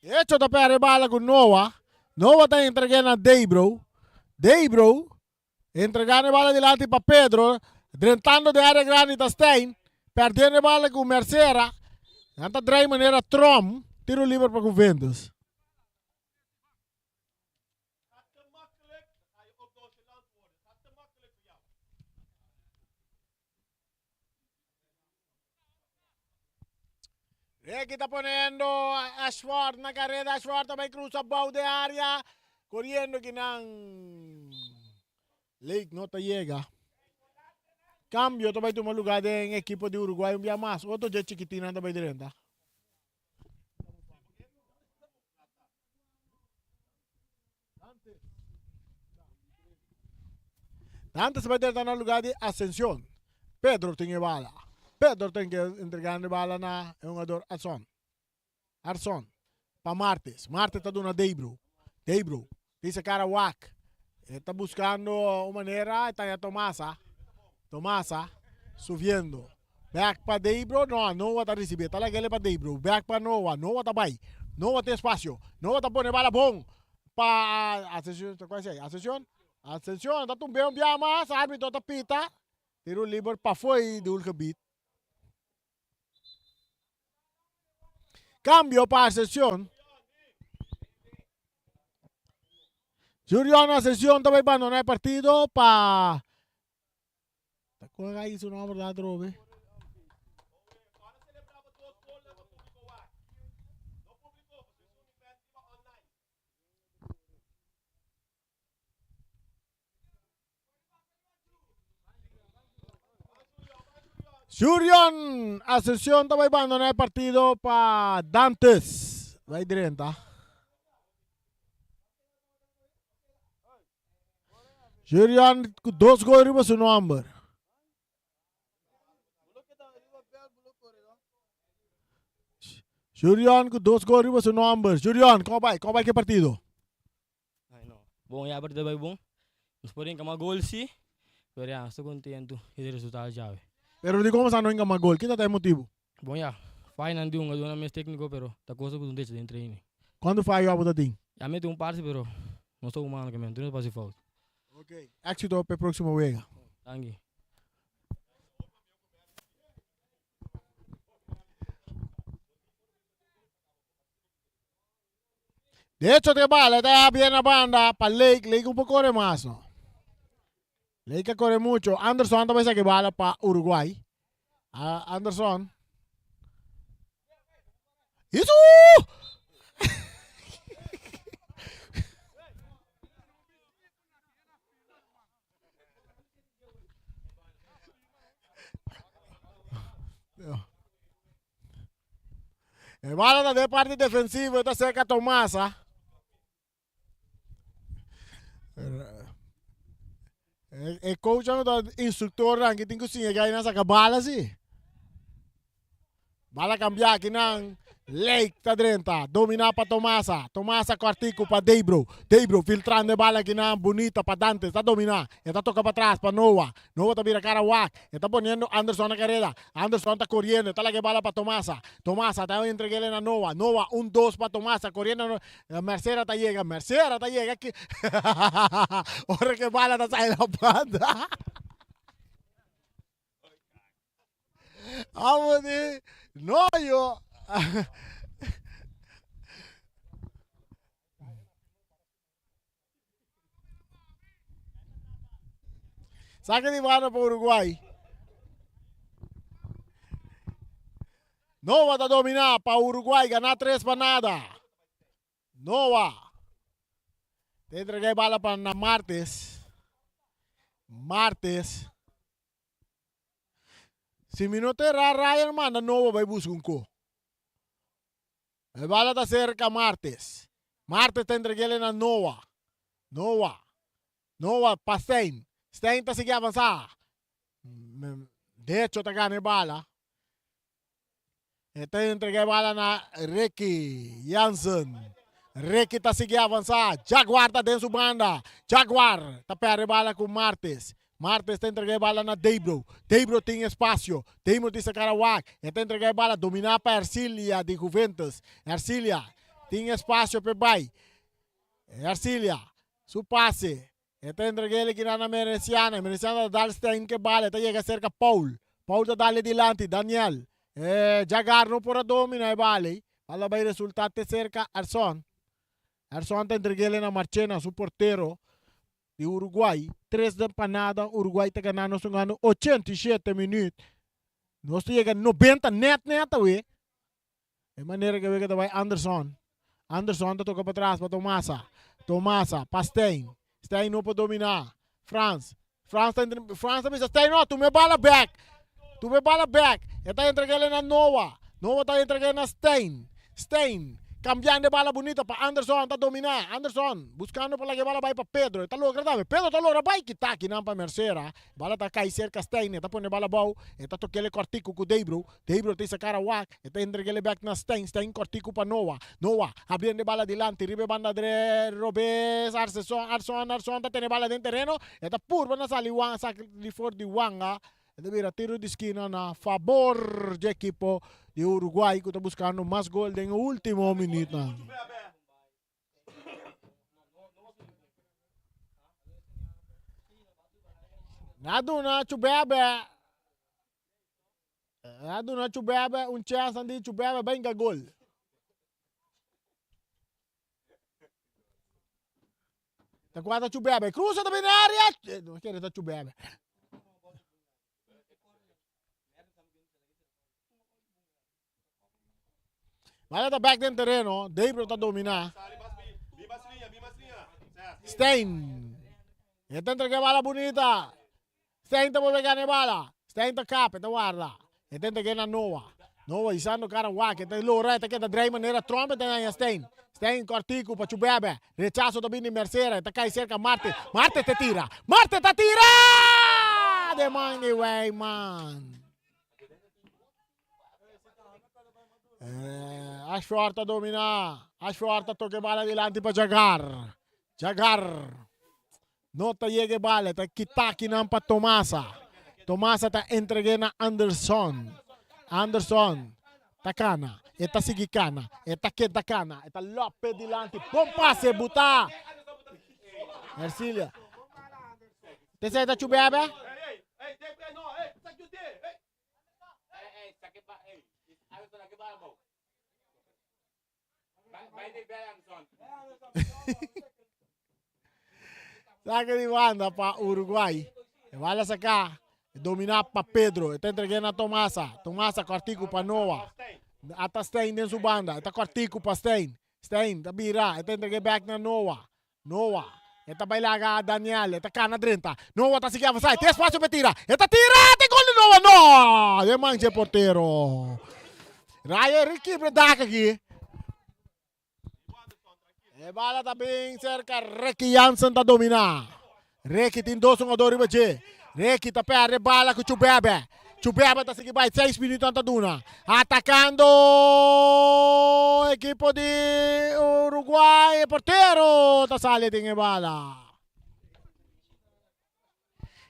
Hecho ta perde bala ku Noah. Noah ta entreg'é na Debro. Debro entregando e bala dilanti pa Pedro. Drentando den área grandi ta Stein. Perdiendo e bala ku Mercera. Nan ta drai manera trom. Tiro liber pa Juventus. Ricky ta poniendo Ashford na carrera. Ashford ta bay cruza bou de área. Corriendo kinan. Lake no ta llega. Cambio ta bay tuma lugar den equipo di Uruguay un bia mas. Otro dje chiquitinan ta bay drenta. Dante se bai drenta na lugar di Ascension. Pedro tin e bala. Pedro tin ke entregando e bala na e hungador Arson. Arson pa Martes. Martes ta duna Debro. Debro tin se cara wak. E ta buscando un manera e ta Tomasa. Tomasa subiendo. Back pa Deibro. No, Noah ta ricibi. Ta lagele pa Deibro. Back pa Noah. Noah ta bay. Noah tin espacio. Noah ta pone bala bon pa Ascension. Ta cual esey? Ascension? Ascension ta tumbe un bia mas. Arbitro ta pita. Tiro liber pafo e doelgebied. Cambio pa Ascension. Jurion Ascension ta bay bandona e partido pa Ta con ahí su nombre da atrobe. Jurion Ascension ta bai bandona e partido pa Dantes. Bai drenta. Jurion ku dos gol riba su nomber. Jurion ku dos gol riba su nomber. Jurion, kon bai? Kon bai ke partido? Ay no. Bon, ya partido bai bon. Nos por hinka mas gol si, pero ya, nos ta contento e resultado djawe. Pero di como sa no hinka mas gol? Kita ta e motibo? Bon ya, fayonan di hungadornan mes tecnico, pero ta cosa cu ta decha den training. Cuanto fayo abo ta tin? Ya mete un parti, pero nos ta humano ke men, tur nos ta pasa fout. Ok, exito pa e proximo wega. Danki. De hecho te bala ta bien na banda pa Lake. Lake un poco corre mas no. Lake a corre mucho. Anderson ta bisa que bala pa Uruguay. Uh, Anderson. Isso! E bala ta den parti defensivo, e ta cerca Tomasa. E coach no ta instructor nan ki tin ku siña gainan saka bala si. Bala cambia aki nan. Lake ta drenta. Domina pa Tomasa. Tomasa cortico pa Debro. Debro filtrando e bala aki nan. Bonita pa Dante. Ta domina. E ta toca pa tras pa Noah. Noah ta bira cara wak. E ta poniendo Anderson na careda. Anderson ta corriendo. E ta laga e bala pa Tomasa. Tomasa ta entregele na Noah. Noah un dos pa Tomasa. Corriendo. Mercera ta yega. Mercera ta yega. Ora que bala ta sali na banda. Amo di no yo. Saque di banda pa Uruguay. Noah ta domina pa Uruguay, gana 3 pa nada. Noah ta entrega e bala pa na Martes. Martes. Si mi no ta erra, Ryan manda Noah bai busca un ko. E bala ta cerca Martes. Martes ta entreg'ele na Noah. Noah. Noah pa Stein. Stein ta sigui avansa. Decho ta gana e bala. E ta entrega e bala na Ricky Jansen. Ricky ta sigui avansa. Jaguar ta den su banda. Jaguar ta perde e bala ku Martes. Martes ta entrega e bala na Debro. Debro tin espacio. Debro tin sacar a wak. E ta entrega e bala domina pa Ercilia di Juventus. Ercilia tin espacio pe bai. Ercilia su pase. E ta entrega el kina na Mereciana. Mereciana ta dal Stein ke bala. E ta yega cerca Paul. Paul ta dale dilanti. Daniel. E Jagar no por a domina e bala. Bala bai resulta te cerca Arson. Arson ta entrega el na Marchena, su portero di Uruguay. Tres den pa nada. Uruguay ta gana nos jugando 87 minuut. Nos ta yega 90 net net awe. E manera ke wega ta bai Anderson. Anderson ta toka pa tras pa Tomasa. Tomasa pa Stein. Stein no por domina. Frans. Frans ta entre, Frans ta bisa Stein no, tuma e bala back. Tuma e bala back. E ta entreg'el na Noah. Noah ta entreg'el na Stein. Stein cambiando e bala bunita pa Anderson ta domina. Anderson buscando pa laga e bala bai pa Pedro. E ta logra tambe. Pedro ta logra bai kita akinan pa Mercera. Bala ta kai cerca Stein. E ta pone bala abou. E ta tok'el e cortico cu Debro. Debro ta isa cara wak. E ta entreg'el e bek na Stein. Stein cortico pa Noah. Noah abriendo e bala dilanti riba e banda dre robes. Arseson, Arson, Arson ta tene bala den tereno. E ta purba na sali wan, sali for di wanga. E ta bira tiro di skina na fabor dje ekipo di Uruguay ku ta buskando mas gol den e ultimo minütnan. Na duna Chubebe. Na duna Chubebe un chance di Chubebe benga gol. Ta kuadra Chubebe. Cruza ta bin área. No quiere ta Chubebe. Bala ta back den terreno. Debro ta domina. Stein. E ta entrega bala bonita. Stein ta bolbe gana e bala. Stein ta kap, e ta warda. E ta entrega na Noah. Noah isando kara wak. E ta lora, e ta keda drei manera Trump e ta haña Stein. Stein kortiku pa Chubebe. Rechaso ta bini Mercera. E ta kai serka Marte. Marte ta tira. Marte ta tira! De man di Wijman. Eh, Ashford ta domina. Ashford ta toke bala dilanti pa Jagar. Jagar. No ta yega e bala, ta kita kinan pa Tomasa. Tomasa ta entregue na Anderson. Anderson ta kana. E ta sigui kana. E ta keda kana. E ta lope dilanti. Bon pase buta. Ercilia. Te sa ta chubebe? Saque di banda pa Uruguay. E bala saca. Domina pa Pedro. E ta entrega na Tomasa. Tomasa cortico pa Noah. Ata Stein den su banda. E ta cortico pa Stein. Stein ta bira. E ta entrega back na Noah. Noah. E ta bai laga Daniel. E ta cana drenta. Noah ta sigui avansa. E tin espacio pa tira. E ta tira! Tin gol di Noah! No! Den mancha e portero. Rayo Ricky dak aki. E bala ta bin cerca Ricky Jansen ta domina. Ricky tin dos hungador riba dje. Ricky ta perde bala ku Chubebe. Chubebe ta sigui bai seis minuut ta duna. Atacando ekipo di Uruguay. E portero ta sali den e bala.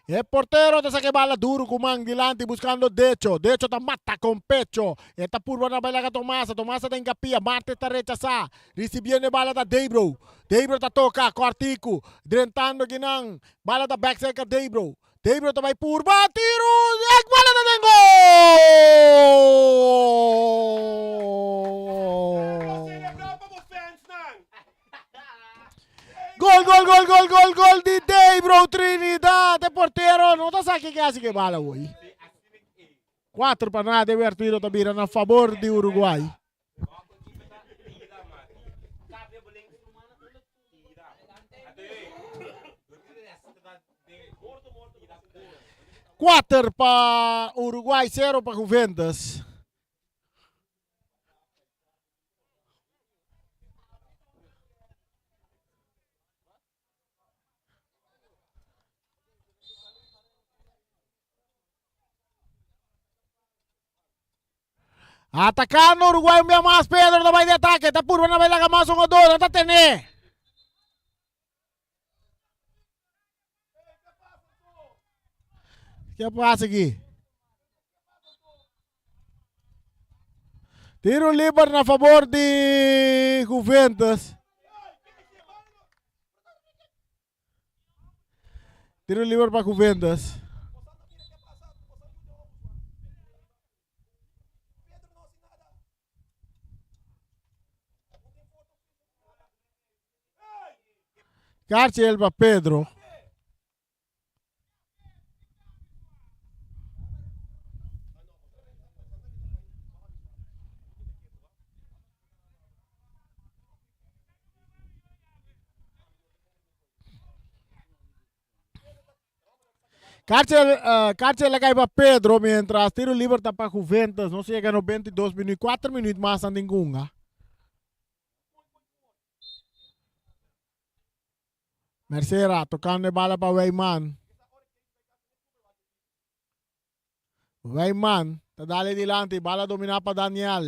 E portero ta saca e bala duro cu man dilanti buscando Decho. Decho ta mata con pecho. E ta purba na baila Tomasa. Tomasa ta encapia. Marte ta rechasa. Ricibiendo e bala ta Debro. Debro ta toca. Cortico. Drentando kinan. Bala ta back cerca Debro. Debro ta bay purba. Tiro. E bala ta den gol! Gol, gol, gol, gol, gol, gol di Debro Trinidad. E portero no ta sa ke hasi ke bala hoy. 4 pa nada e partido ta bira na favor di Uruguay. Kuater pa Uruguay, sero pa Juventus. Atacando Uruguay un bia mas Pedro ta bai de ataque ta purba na bai laga mas un jugador ta tene. Ke pasa aki? Tiro liber na favor di Juventus. Tiro liber pa Juventus. Karchel pa Pedro. Karchel, uh, Karchel la kai pa Pedro mientras tiro liber ta pa Juventus. No se llega 92 minutos, 4 minutos más an ningunga. Mercera tocando e bala pa Wijman. Wijman ta dale dilanti, bala domina pa Daniel.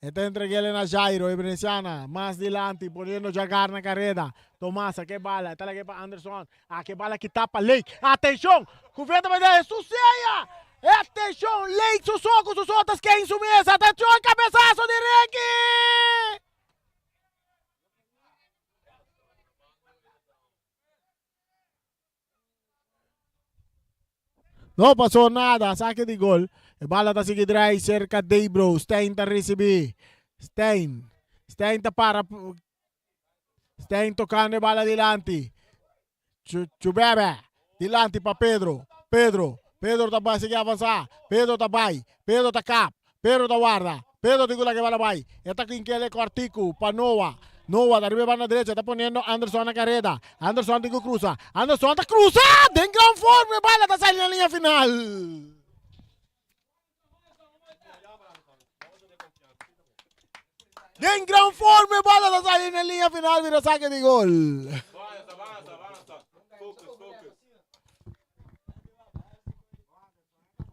E ta entreg'é na Jairo, e Veneziana, mas dilanti, poniendo Jagar na kareda. Tomas a ke bala, e ta lag'é pa Anderson. A ke bala kitá pa Lake. Atenshon! Ku venta bai den su sea! Atenshon! Lake su so ku su so ta skein su mes. Atenshon! Kabesaso di Ricky! No pasó nada, saque di gol. E bala ta sigui draai cerca Debro. Stein ta ricibi. Stein. Stein ta para. Stein tocando e bala dilanti. Chubebe. Dilanti pa Pedro. Pedro. Pedro ta bay sigui avanza. Pedro ta bay. Pedro ta kap. Pedro ta warda. Pedro tin ku laga e bala bai. E ta kinkele kòrtiku pa Noa. Noa ta riba e banda derecha ta poniendo Anderson na kareda. Anderson tin ku krusa. Anderson ta krusa! Den gran forma e bala ta sali na liña final. Den gran forma e bala ta sali na liña final bira sake di gol.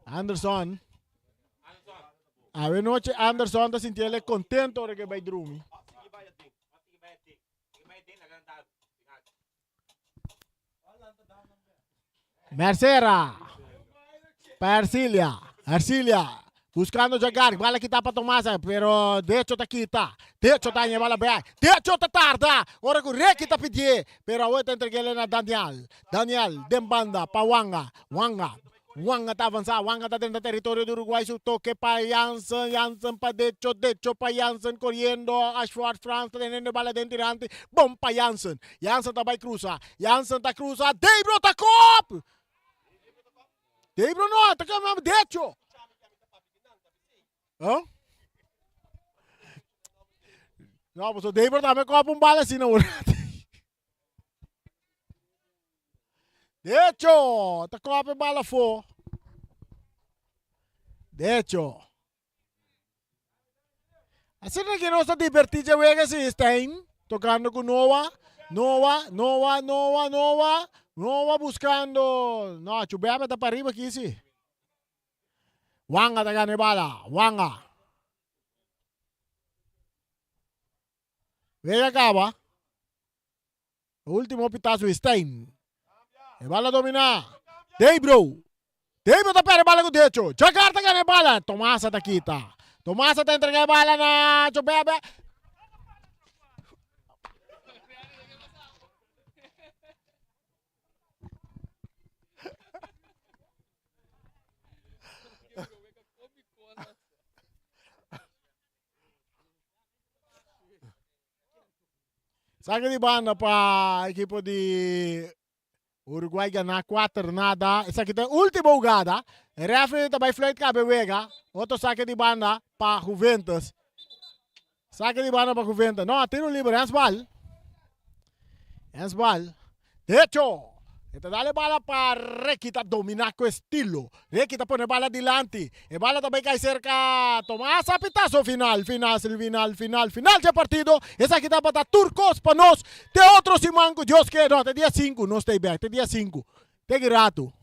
Anderson. Awe noche Anderson ta sintiele contento ora que bay drumi. Mercera. Pa Ercilia. Ercilia. Buscando Jagar. Bala kita pa Tomasa. Pero Decho ta kita. Decho ta lleva la back. Decho ta tarda. Ora ku Ricky ta pidie. Pero awe ta entregele na Daniel. Daniel den banda pa Wanga. Wanga. Wanga ta avansa, Wanga ta drenta teritorio di Uruguay, su toke pa Jansen, Jansen pa Decho, Decho pa Jansen, coriendo Ashford Frans ta teniendo e bala den dilanti, bon pa Jansen, Jansen ta bay cruza, Jansen ta cruza, Debro ta kop! Debro no, ta kop Decho! Huh? No, paso Debro tambe kop un bala asina un rato. Decho, ta kòp e bala afó. Decho. Asina ke nos ta divertí dje wega si Stein tokando ku Noah. Noah, Noah, Noah, Noah. Noah buskando. No, Chubebe ta pa riba aki si. Wanga ta gana e bala. Wanga. Wega kaba. Ultimo pitazo Stein. E bala domina. Debro. Debro ta perde bala ku decho. Jakarta gana e bala. Tomasa ta kita. Tomasa ta entrega e bala na Chobebe. Saque di banda pa equipo di Uruguay gana 4 nada. Esaki ta último jugada. E referee ta bay fluit cabe wega. Otro saque di banda pa Juventus. Saque di banda pa Juventus. No, tiro libre, handsbal. Handsbal. Decho. E ta dal e bala pa Ricky ta domina cu estilo. Ricky ta pone bala dilanti. E bala ta bay cay cerca Tomas a pitazo final, final, final, final, final dje partido. Esaki tabata tur cos pa nos. Te otro siman cu Dios kier. No, te dia sinku nos ta bek. Te dia sinku. Te ki rato.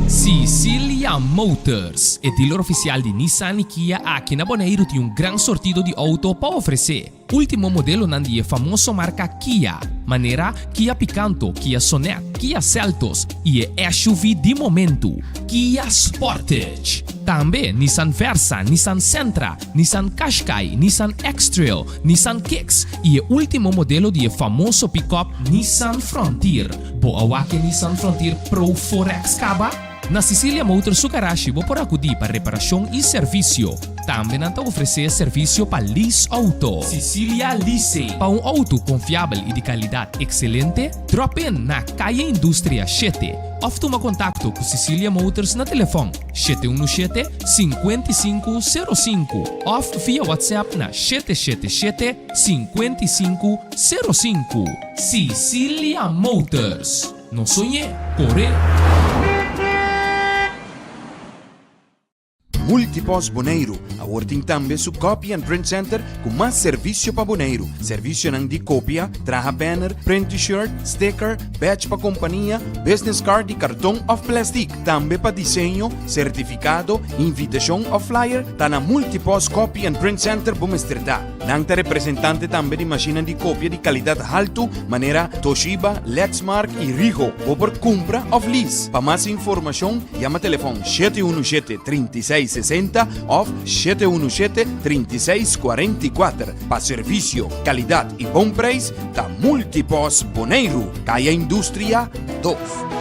Sicilia Motors, e dealer oficial di Nissan y Kia aki na Boneiru tin un gran sortido di auto pa ofrece. Ultimo modelonan di e famoso marka Kia, manera Kia Picanto, Kia Sonet, Kia Seltos i e SUV di momentu, Kia Sportage. Tambe Nissan Versa, Nissan Sentra, Nissan Qashqai, Nissan X-Trail, Nissan Kicks i e ultimo modelo di e famoso pickup Nissan Frontier. Bo a wak e Nissan Frontier Pro 4X kaba? Na Sicilia Motors su garashi bo por akudí pa reparashon i servisio. Tambe nan ta ofresé servisio pa lease outo. Cicilia Leasing. Pa un outo konfiabel i di kalidat ekselente, drop in na Kaya Industria shete òf tuma kontakto ku Cicilia Motors na telefòn 717 5505 òf via WhatsApp na 777 5505. Cicilia Motors. No soñ'é, kore! Multipost Boneiru awor tin tambe su Copy and Print Center ku mas servisio pa Boneiru. Servisionan di kopia, traha banner, print T-shirt, sticker, badge pa kompania, business card di karton òf plèstik. Tambe pa diseño, sertifikado, invitashon òf flyer, ta na Multipost Copy and Print Center bo mester ta. Nan ta representante tambe di mashinnan di kopia di kalidat haltu manera Toshiba, Lexmark i Ricoh. Bo por kumpra òf lease. Pa mas informashon yama telefòn 717 36 60 òf 717 36 44. Pa servisio, kalidat i bon preis ta Multipost Boneiru, Kaya Industria 2.